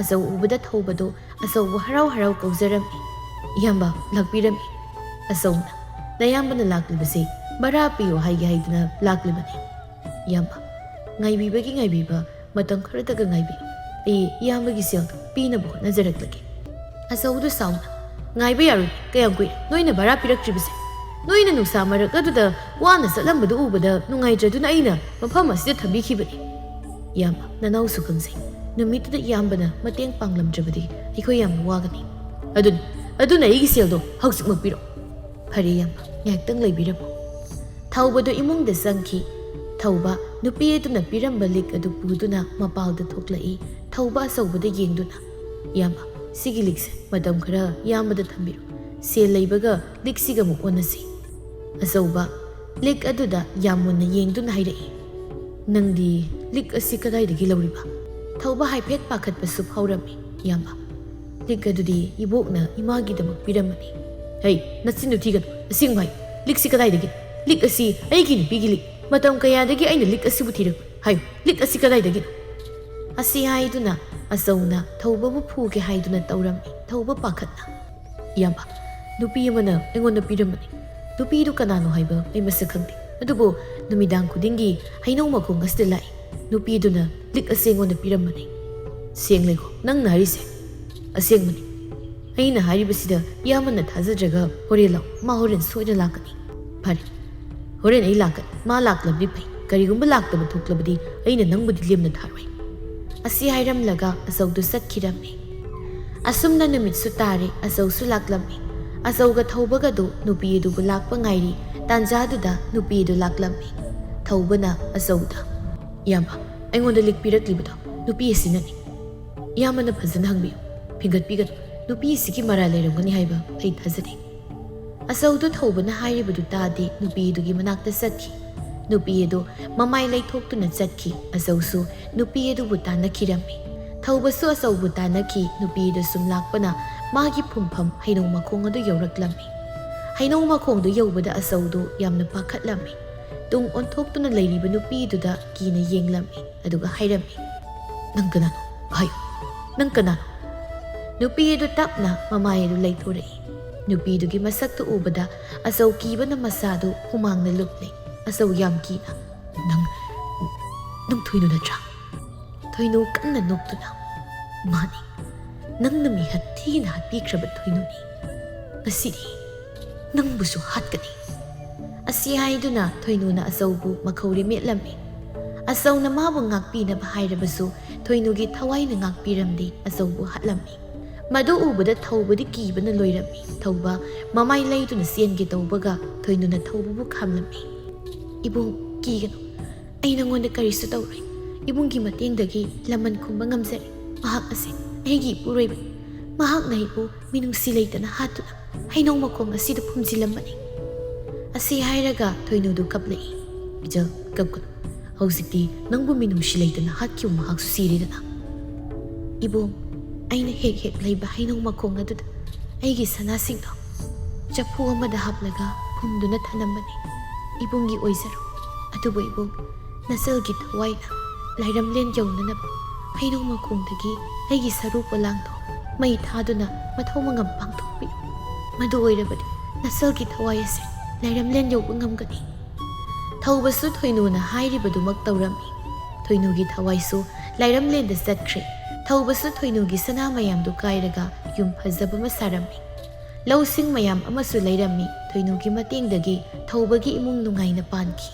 ꯑꯆꯧ ꯎꯕꯗ ꯊꯧꯕꯗꯨ ꯑꯆꯧꯕꯨ ꯍꯔꯥꯎ ꯍꯔꯥꯎ ꯀꯧꯖꯔꯝꯃꯤ꯫ "ꯏꯌꯥꯝꯕ, ꯂꯥꯛꯄꯤꯔꯝꯃꯤ꯫" ꯑꯆꯧꯅ, "ꯅꯌꯥꯝꯕꯅ ꯂꯥꯛꯂꯤꯕꯁꯤ ꯚꯔꯥ ꯄꯤꯌꯨ ꯍꯥꯏꯒꯦ ꯍꯥꯏꯗꯨꯅ ꯂꯥꯛꯂꯤꯕꯅꯤ꯫" "ꯏꯌꯥꯝꯕ, ꯉꯥꯏꯕꯤꯕꯒꯤ ꯉꯥꯏꯕꯤꯕ, ꯃꯇꯝ ꯈꯔꯇꯒ ꯉꯥꯏꯕꯤꯌꯨ꯫ ꯑꯩ ꯏꯌꯥꯝꯕꯒꯤ ꯁꯦꯜꯗꯨ ꯄꯤꯅꯕ ꯍꯣꯠꯅꯖꯔꯛꯂꯒꯦ꯫" ꯑꯆꯧꯗꯨ ꯁꯥꯎꯅ, "ꯉꯥꯏꯕ ꯌꯥꯔꯣꯏ꯫ ꯀꯌꯥꯝ ꯀꯨꯏꯔꯦ ꯅꯣꯏꯅ ꯚꯔꯥ ꯄꯤꯔꯛꯇ꯭ꯔꯤꯕꯁꯦ? ꯅꯣꯏꯅ ꯅꯨꯡꯁꯥ ꯃꯔꯛ ꯑꯗꯨꯗ ꯋꯥꯅ ꯆꯠꯂꯝꯕꯗꯨ ꯎꯕꯗ ꯅꯨꯡꯉꯥꯏꯇ꯭ꯔꯗꯨꯅ ꯑꯩꯅ ꯃꯐꯝ ꯑꯁꯤꯗ ꯊꯝꯕꯤꯈꯤꯕꯅꯤ꯫" "ꯏꯌꯥꯝꯕ, ꯅꯅꯥꯎꯁꯨ ꯈꯪꯖꯩ꯫ ꯅꯨꯃꯤꯠꯇꯨꯗ ꯏꯌꯥꯝꯕꯅ ꯃꯇꯦꯡ ꯄꯥꯡꯂꯝꯗ꯭ꯔꯕꯗꯤ ꯑꯩꯈꯣꯏ ꯌꯥꯝꯅ ꯋꯥꯒꯅꯤ꯫ ꯑꯗꯨꯅ, ꯑꯗꯨꯅ ꯑꯩꯒꯤ ꯁꯦꯜꯗꯣ ꯍꯧꯖꯤꯛꯃꯛ ꯄꯤꯔꯛꯑꯣ꯫" "ꯐꯔꯦ ꯏꯌꯥꯝꯕ, ꯉꯥꯏꯍꯥꯛꯇꯪ ꯂꯩꯕꯤꯔꯝꯃꯨ꯫" ꯊꯧꯕꯗꯨ ꯏꯃꯨꯡꯗ ꯆꯪꯈꯤ꯫ ꯊꯧꯕ ꯅꯨꯄꯤ ꯑꯗꯨꯅ ꯄꯤꯔꯝꯕ ꯂꯤꯛ ꯑꯗꯨ ꯄꯨꯗꯨꯅ ꯃꯄꯥꯜꯗ ꯊꯣꯛꯂꯛꯏ꯫ ꯊꯧꯕ ꯑꯆꯧꯕꯗ ꯌꯦꯡꯗꯨꯅ, "ꯏꯌꯥꯝꯕ, ꯁꯤꯒꯤ ꯂꯤꯛꯁꯦ ꯃꯇꯝ ꯈꯔ ꯏꯌꯥꯝꯕꯗ ꯊꯝꯕꯤꯔꯣ꯫ ꯁꯦꯜ ꯂꯩꯕꯒ ꯂꯤꯛꯁꯤꯒ ꯑꯃꯨꯛ ꯑꯣꯟꯅꯁꯤ꯫" ꯑꯆꯧꯕ ꯂꯤꯛ ꯑꯗꯨꯗ ꯌꯥꯝ ꯃꯨꯟꯅ ꯌꯦꯡꯗꯨꯅ ꯍꯥꯏꯔꯛꯏ, "ꯅꯪꯗꯤ ꯂꯤꯛ ꯑꯁꯤ ꯀꯗꯥꯏꯗꯒꯤ ꯂꯧꯔꯤꯕ?" ꯊꯧꯕ ꯍꯥꯏꯐꯦꯠ ꯄꯥꯈꯠꯄꯁꯨ ꯐꯥꯎꯔꯝꯃꯤ꯫ "ꯏꯌꯥꯝꯕ, ꯂꯤꯛ ꯑꯗꯨꯗꯤ ꯏꯕꯣꯛꯅ ꯏꯃꯥꯒꯤꯗꯃꯛ ꯄꯤꯔꯝꯕꯅꯤ꯫" "ꯍꯩ, ꯅꯆꯤꯟꯗꯨ ꯊꯤꯒꯅꯨ꯫ ꯑꯁꯦꯡꯕ ꯍꯥꯏꯌꯨ꯫ ꯂꯤꯛꯁꯤ ꯀꯗꯥꯏꯗꯒꯤ? ꯂꯤꯛ ꯑꯁꯤ ꯑꯩꯒꯤ ꯅꯨꯄꯤꯒꯤ ꯂꯤꯛ꯫ ꯃꯇꯝ ꯀꯌꯥꯗꯒꯤ ꯑꯩꯅ ꯂꯤꯛ ꯑꯁꯤꯕꯨ ꯊꯤꯔꯛꯄ? ꯍꯥꯏꯌꯨ, ꯂꯤꯛ ꯑꯁꯤ ꯀꯗꯥꯏꯗꯒꯤꯅꯣ?" ꯑꯁꯤ ꯍꯥꯏꯗꯨꯅ ꯑꯆꯧꯅ ꯊꯧꯕꯕꯨ ꯐꯨꯒꯦ ꯍꯥꯏꯗꯨꯅ ꯇꯧꯔꯝꯃꯤ꯫ ꯊꯧꯕ ꯄꯥꯈꯠꯅ, "ꯏꯌꯥꯝꯕ, ꯅꯨꯄꯤ ꯑꯃꯅ ꯑꯩꯉꯣꯟꯗ ꯄꯤꯔꯝꯕꯅꯤ꯫ ꯅꯨꯄꯤꯗꯨ ꯀꯅꯥꯅꯣ ꯍꯥꯏꯕ ꯑꯩ ꯃꯁꯛ ꯈꯪꯗꯦ꯫ ꯑꯗꯨꯕꯨ ꯅꯨꯃꯤꯗꯥꯡ ꯈꯨꯗꯤꯡꯒꯤ ꯍꯩꯅꯧ ꯃꯈꯣꯡ ꯑꯁꯤꯗ ꯂꯥꯛꯏ꯫ ꯅꯨꯄꯤꯗꯨꯅ ꯂꯤꯛ ꯑꯁꯤ ꯑꯩꯉꯣꯟꯗ ꯄꯤꯔꯝꯕꯅꯤ꯫" "ꯁꯦꯡꯂꯦꯀꯣ ꯅꯪꯅ ꯍꯥꯏꯔꯤꯁꯦ?" "ꯑꯁꯦꯡꯕꯅꯤ꯫ ꯑꯩꯅ ꯍꯥꯏꯔꯤꯕꯁꯤꯗ ꯏꯌꯥꯝꯕꯅ ꯊꯥꯖꯗ꯭ꯔꯒ ꯍꯣꯔꯦꯟ ꯂꯥꯛꯑꯣ꯫ ꯃꯥ ꯍꯣꯔꯦꯟ ꯁꯣꯏꯗꯅ ꯂꯥꯛꯀꯅꯤ꯫" "ꯐꯔꯦ, ꯍꯣꯔꯦꯟ ꯑꯩ ꯂꯥꯛꯀꯅꯤ꯫ ꯃꯥ ꯂꯥꯛꯂꯕꯗꯤ ꯐꯩ꯫ ꯀꯔꯤꯒꯨꯝꯕ ꯂꯥꯛꯇꯕ ꯊꯣꯛꯂꯕꯗꯤ ꯑꯩꯅ ꯅꯪꯕꯨꯗꯤ ꯂꯦꯝꯅ ꯊꯥꯔꯣꯏ꯫" ꯑꯁꯤ ꯍꯥꯏꯔꯝꯂꯒ ꯑꯆꯧꯗꯨ ꯆꯠꯈꯤꯔꯝꯃꯤ꯫ ꯑꯁꯨꯝꯅ ꯅꯨꯃꯤꯠꯁꯨ ꯇꯥꯔꯦ, ꯑꯆꯧꯁꯨ ꯂꯥꯛꯂꯝꯃꯤ꯫ ꯑꯆꯧꯒ ꯊꯧꯕꯒꯗꯨ ꯅꯨꯄꯤ ꯑꯗꯨꯕꯨ ꯂꯥꯛꯄ ꯉꯥꯏꯔꯤ꯫ ꯇꯥꯟꯖꯥꯗꯨꯗ ꯅꯨꯄꯤ ꯑꯗꯨ ꯂꯥꯛꯂꯝꯃꯤ꯫ ꯊꯧꯕꯅ ꯑꯆꯧꯗ, "ꯏꯌꯥꯝꯕ, ꯑꯩꯉꯣꯟꯗ ꯂꯤꯛ ꯄꯤꯔꯛꯂꯤꯕꯗꯣ ꯅꯨꯄꯤ ꯑꯁꯤꯅꯅꯤ꯫ ꯏꯌꯥꯝꯕꯅ ꯐꯖꯅ ꯍꯪꯕꯤꯌꯨ, ꯐꯤꯡꯒꯠꯄꯤꯒꯅꯨ꯫ ꯅꯨꯄꯤ ꯑꯁꯤꯒꯤ ꯃꯔꯥꯜ ꯂꯩꯔꯝꯒꯅꯤ ꯍꯥꯏꯕ ꯑꯩ ꯊꯥꯖꯗꯦ꯫" ꯑꯆꯧꯗꯨ ꯊꯧꯕꯅ ꯍꯥꯏꯔꯤꯕꯗꯨ ꯇꯥꯗꯦ, ꯅꯨꯄꯤ ꯑꯗꯨꯒꯤ ꯃꯅꯥꯛꯇ ꯆꯠꯈꯤ꯫ ꯅꯨꯄꯤ ꯑꯗꯨ ꯃꯃꯥꯏ ꯂꯩꯊꯣꯛꯇꯨꯅ ꯆꯠꯈꯤ꯫ ꯑꯆꯧꯁꯨ ꯅꯨꯄꯤ ꯑꯗꯨꯕꯨ ꯇꯥꯟꯅꯈꯤꯔꯝꯃꯤ꯫ ꯊꯧꯕꯁꯨ ꯑꯆꯧꯕꯨ ꯇꯥꯟꯅꯈꯤ꯫ ꯅꯨꯄꯤ ꯑꯗꯨ ꯁꯨꯝ ꯂꯥꯛꯄꯅ ꯃꯥꯒꯤ ꯐꯨꯝꯐꯝ ꯍꯩꯅꯧ ꯃꯈꯣꯡ ꯑꯗꯨ ꯌꯧꯔꯛꯂꯝꯃꯤ꯫ ꯍꯩꯅꯧ ꯃꯈꯣꯡꯗꯨ ꯌꯧꯕꯗ ꯑꯆꯧꯗꯨ ꯌꯥꯝꯅ ꯄꯥꯈꯠꯂꯝꯃꯤ꯫ ꯇꯨꯡ ꯑꯣꯟꯊꯣꯛꯇꯨꯅ ꯂꯩꯔꯤꯕ ꯅꯨꯄꯤꯗꯨꯗ ꯀꯤꯅ ꯌꯦꯡꯂꯝꯃꯤ꯫ ꯑꯗꯨꯒ ꯍꯥꯏꯔꯝꯃꯤ, "ꯅꯪ ꯀꯅꯥꯅꯣ? ꯍꯥꯏꯌꯨ, ꯅꯪ ꯀꯅꯥꯅꯣ?" ꯅꯨꯄꯤ ꯑꯗꯨ ꯇꯞꯅ ꯃꯃꯥꯏ ꯑꯗꯨ ꯂꯩꯊꯣꯔꯛꯏ꯫ ꯅꯨꯄꯤꯗꯨꯒꯤ ꯃꯁꯛꯇꯨ ꯎꯕꯗ ꯑꯆꯧ ꯀꯤꯕꯅ ꯃꯁꯥꯗꯨ ꯍꯨꯃꯥꯡꯅ ꯂꯨꯞꯂꯦ꯫ ꯑꯆꯧ ꯌꯥꯝ ꯀꯤꯅ, "ꯅꯪ, ꯅꯪ ꯊꯣꯏꯅꯨ ꯅꯠꯇ꯭ꯔꯥ?" ꯊꯣꯏꯅꯨ ꯀꯟꯅ ꯅꯣꯛꯇꯨꯅ, "ꯃꯥꯅꯤ, ꯅꯪꯅ ꯃꯤꯍꯠ ꯊꯤꯅ ꯍꯥꯠꯄꯤꯈ꯭ꯔꯕ ꯊꯣꯏꯅꯨꯅꯤ꯫ ꯉꯁꯤꯗꯤ ꯅꯪꯕꯨꯁꯨ ꯍꯥꯠꯀꯅꯤ꯫" ꯑꯁꯤ ꯍꯥꯏꯗꯨꯅ ꯊꯣꯏꯅꯨꯅ ꯑꯆꯧꯕꯨ ꯃꯈꯧꯔꯤ ꯃꯦꯠꯂꯝꯃꯤ꯫ ꯑꯆꯧꯅ ꯃꯥꯕꯨ ꯉꯥꯛꯄꯤꯅꯕ ꯍꯥꯏꯔꯕꯁꯨ ꯊꯣꯏꯅꯨꯒꯤ ꯊꯋꯥꯏꯅ ꯉꯥꯛꯄꯤꯔꯝꯗꯦ, ꯑꯆꯧꯕꯨ ꯍꯥꯠꯂꯝꯃꯤ꯫ ꯃꯗꯨ ꯎꯕꯗ ꯊꯧꯕꯗꯤ ꯀꯤꯕꯅ ꯂꯣꯏꯔꯝꯃꯤ꯫ ꯊꯧꯕ ꯃꯃꯥꯏ ꯂꯩꯗꯨꯅ ꯆꯦꯟꯒꯦ ꯇꯧꯕꯒ ꯊꯣꯏꯅꯨꯅ ꯊꯧꯕꯕꯨ ꯈꯥꯝꯂꯝꯃꯤ꯫ "ꯏꯕꯨꯡ, ꯀꯤꯒꯅꯨ꯫ ꯑꯩ ꯅꯉꯣꯟꯗ ꯀꯔꯤꯁꯨ ꯇꯧꯔꯣꯏ꯫ ꯏꯕꯨꯡꯒꯤ ꯃꯇꯦꯡꯗꯒꯤ ꯂꯃꯟ ꯈꯨꯝꯕ ꯉꯝꯖꯔꯦ꯫ ꯃꯍꯥꯛ ꯑꯁꯤ ꯑꯩꯒꯤ ꯏꯄꯨꯔꯣꯏꯕꯅꯤ꯫ ꯃꯍꯥꯛꯅ ꯑꯩꯕꯨ ꯃꯤꯅꯨꯡꯁꯤ ꯂꯩꯇꯅ ꯍꯥꯠꯇꯨꯅ ꯍꯩꯅꯧ ꯃꯈꯣꯡ ꯑꯁꯤꯗ ꯐꯨꯝꯖꯤꯜꯂꯝꯕꯅꯤ꯫" ꯑꯁꯤ ꯍꯥꯏꯔꯒ ꯊꯣꯏꯅꯨꯗꯨ ꯀꯞꯂꯛꯏ꯫ "ꯏꯆꯜ, ꯀꯞꯀꯅꯨ꯫ ꯍꯧꯖꯤꯛꯇꯤ ꯅꯪꯕꯨ ꯃꯤꯅꯨꯡꯁꯤ ꯂꯩꯇꯅ ꯍꯥꯠꯈꯤꯕ ꯃꯍꯥꯛꯁꯨ ꯁꯤꯔꯦꯗꯅ꯫" "ꯏꯕꯨꯡ, ꯑꯩꯅ ꯍꯦꯛ ꯍꯦꯛ ꯂꯩꯕ ꯍꯩꯅꯧ ꯃꯈꯣꯡ ꯑꯗꯨꯗ ꯑꯩꯒꯤ ꯁꯅꯥꯁꯤꯡꯗꯣ ꯆꯐꯨ ꯑꯃꯗ ꯍꯥꯞꯂꯒ ꯐꯨꯝꯗꯨꯅ ꯊꯅꯝꯕꯅꯤ꯫ ꯏꯕꯨꯡꯒꯤ ꯑꯣꯏꯖꯔꯣ꯫ ꯑꯗꯨꯕꯨ ꯏꯕꯨꯡ, ꯅꯆꯜꯒꯤ ꯊꯋꯥꯏꯅ ꯂꯥꯏꯔꯝꯂꯦꯟ ꯌꯧꯅꯅꯕ ꯍꯩꯅꯧ ꯃꯈꯣꯡꯗꯒꯤ ꯑꯩꯒꯤ ꯁꯔꯨ ꯄꯣꯂꯥꯡꯗꯣ ꯃꯩ ꯊꯥꯗꯨꯅ ꯃꯊꯧ ꯃꯉꯝ ꯄꯥꯡꯊꯣꯛꯄꯤꯌꯨ꯫ ꯃꯗꯨ ꯑꯣꯏꯔꯕꯗꯤ ꯅꯆꯜꯒꯤ ꯊꯋꯥꯏ ꯑꯁꯤ ꯂꯥꯏꯔꯝꯂꯦꯟ ꯌꯧꯕ ꯉꯝꯒꯅꯤ꯫" ꯊꯧꯕꯁꯨ ꯊꯣꯏꯅꯨꯅ ꯍꯥꯏꯔꯤꯕꯗꯨꯃꯛ ꯇꯧꯔꯝꯃꯤ꯫ ꯊꯣꯏꯅꯨꯒꯤ ꯊꯋꯥꯏꯁꯨ ꯂꯥꯏꯔꯝꯂꯦꯟꯗ ꯆꯠꯈ꯭ꯔꯦ꯫ ꯊꯧꯕꯁꯨ ꯊꯣꯏꯅꯨꯒꯤ ꯁꯅꯥ ꯃꯌꯥꯝꯗꯨ ꯀꯥꯏꯔꯒ ꯌꯨꯝ ꯐꯖꯕ ꯑꯃ ꯁꯥꯔꯝꯃꯤ꯫ ꯂꯧꯁꯤꯡ ꯃꯌꯥꯝ ꯑꯃꯁꯨ ꯂꯩꯔꯝꯃꯤ꯫ ꯊꯣꯏꯅꯨꯒꯤ ꯃꯇꯦꯡꯗꯒꯤ ꯊꯧꯕꯒꯤ ꯏꯃꯨꯡ ꯅꯨꯡꯉꯥꯏꯅ ꯄꯥꯟꯈꯤ꯫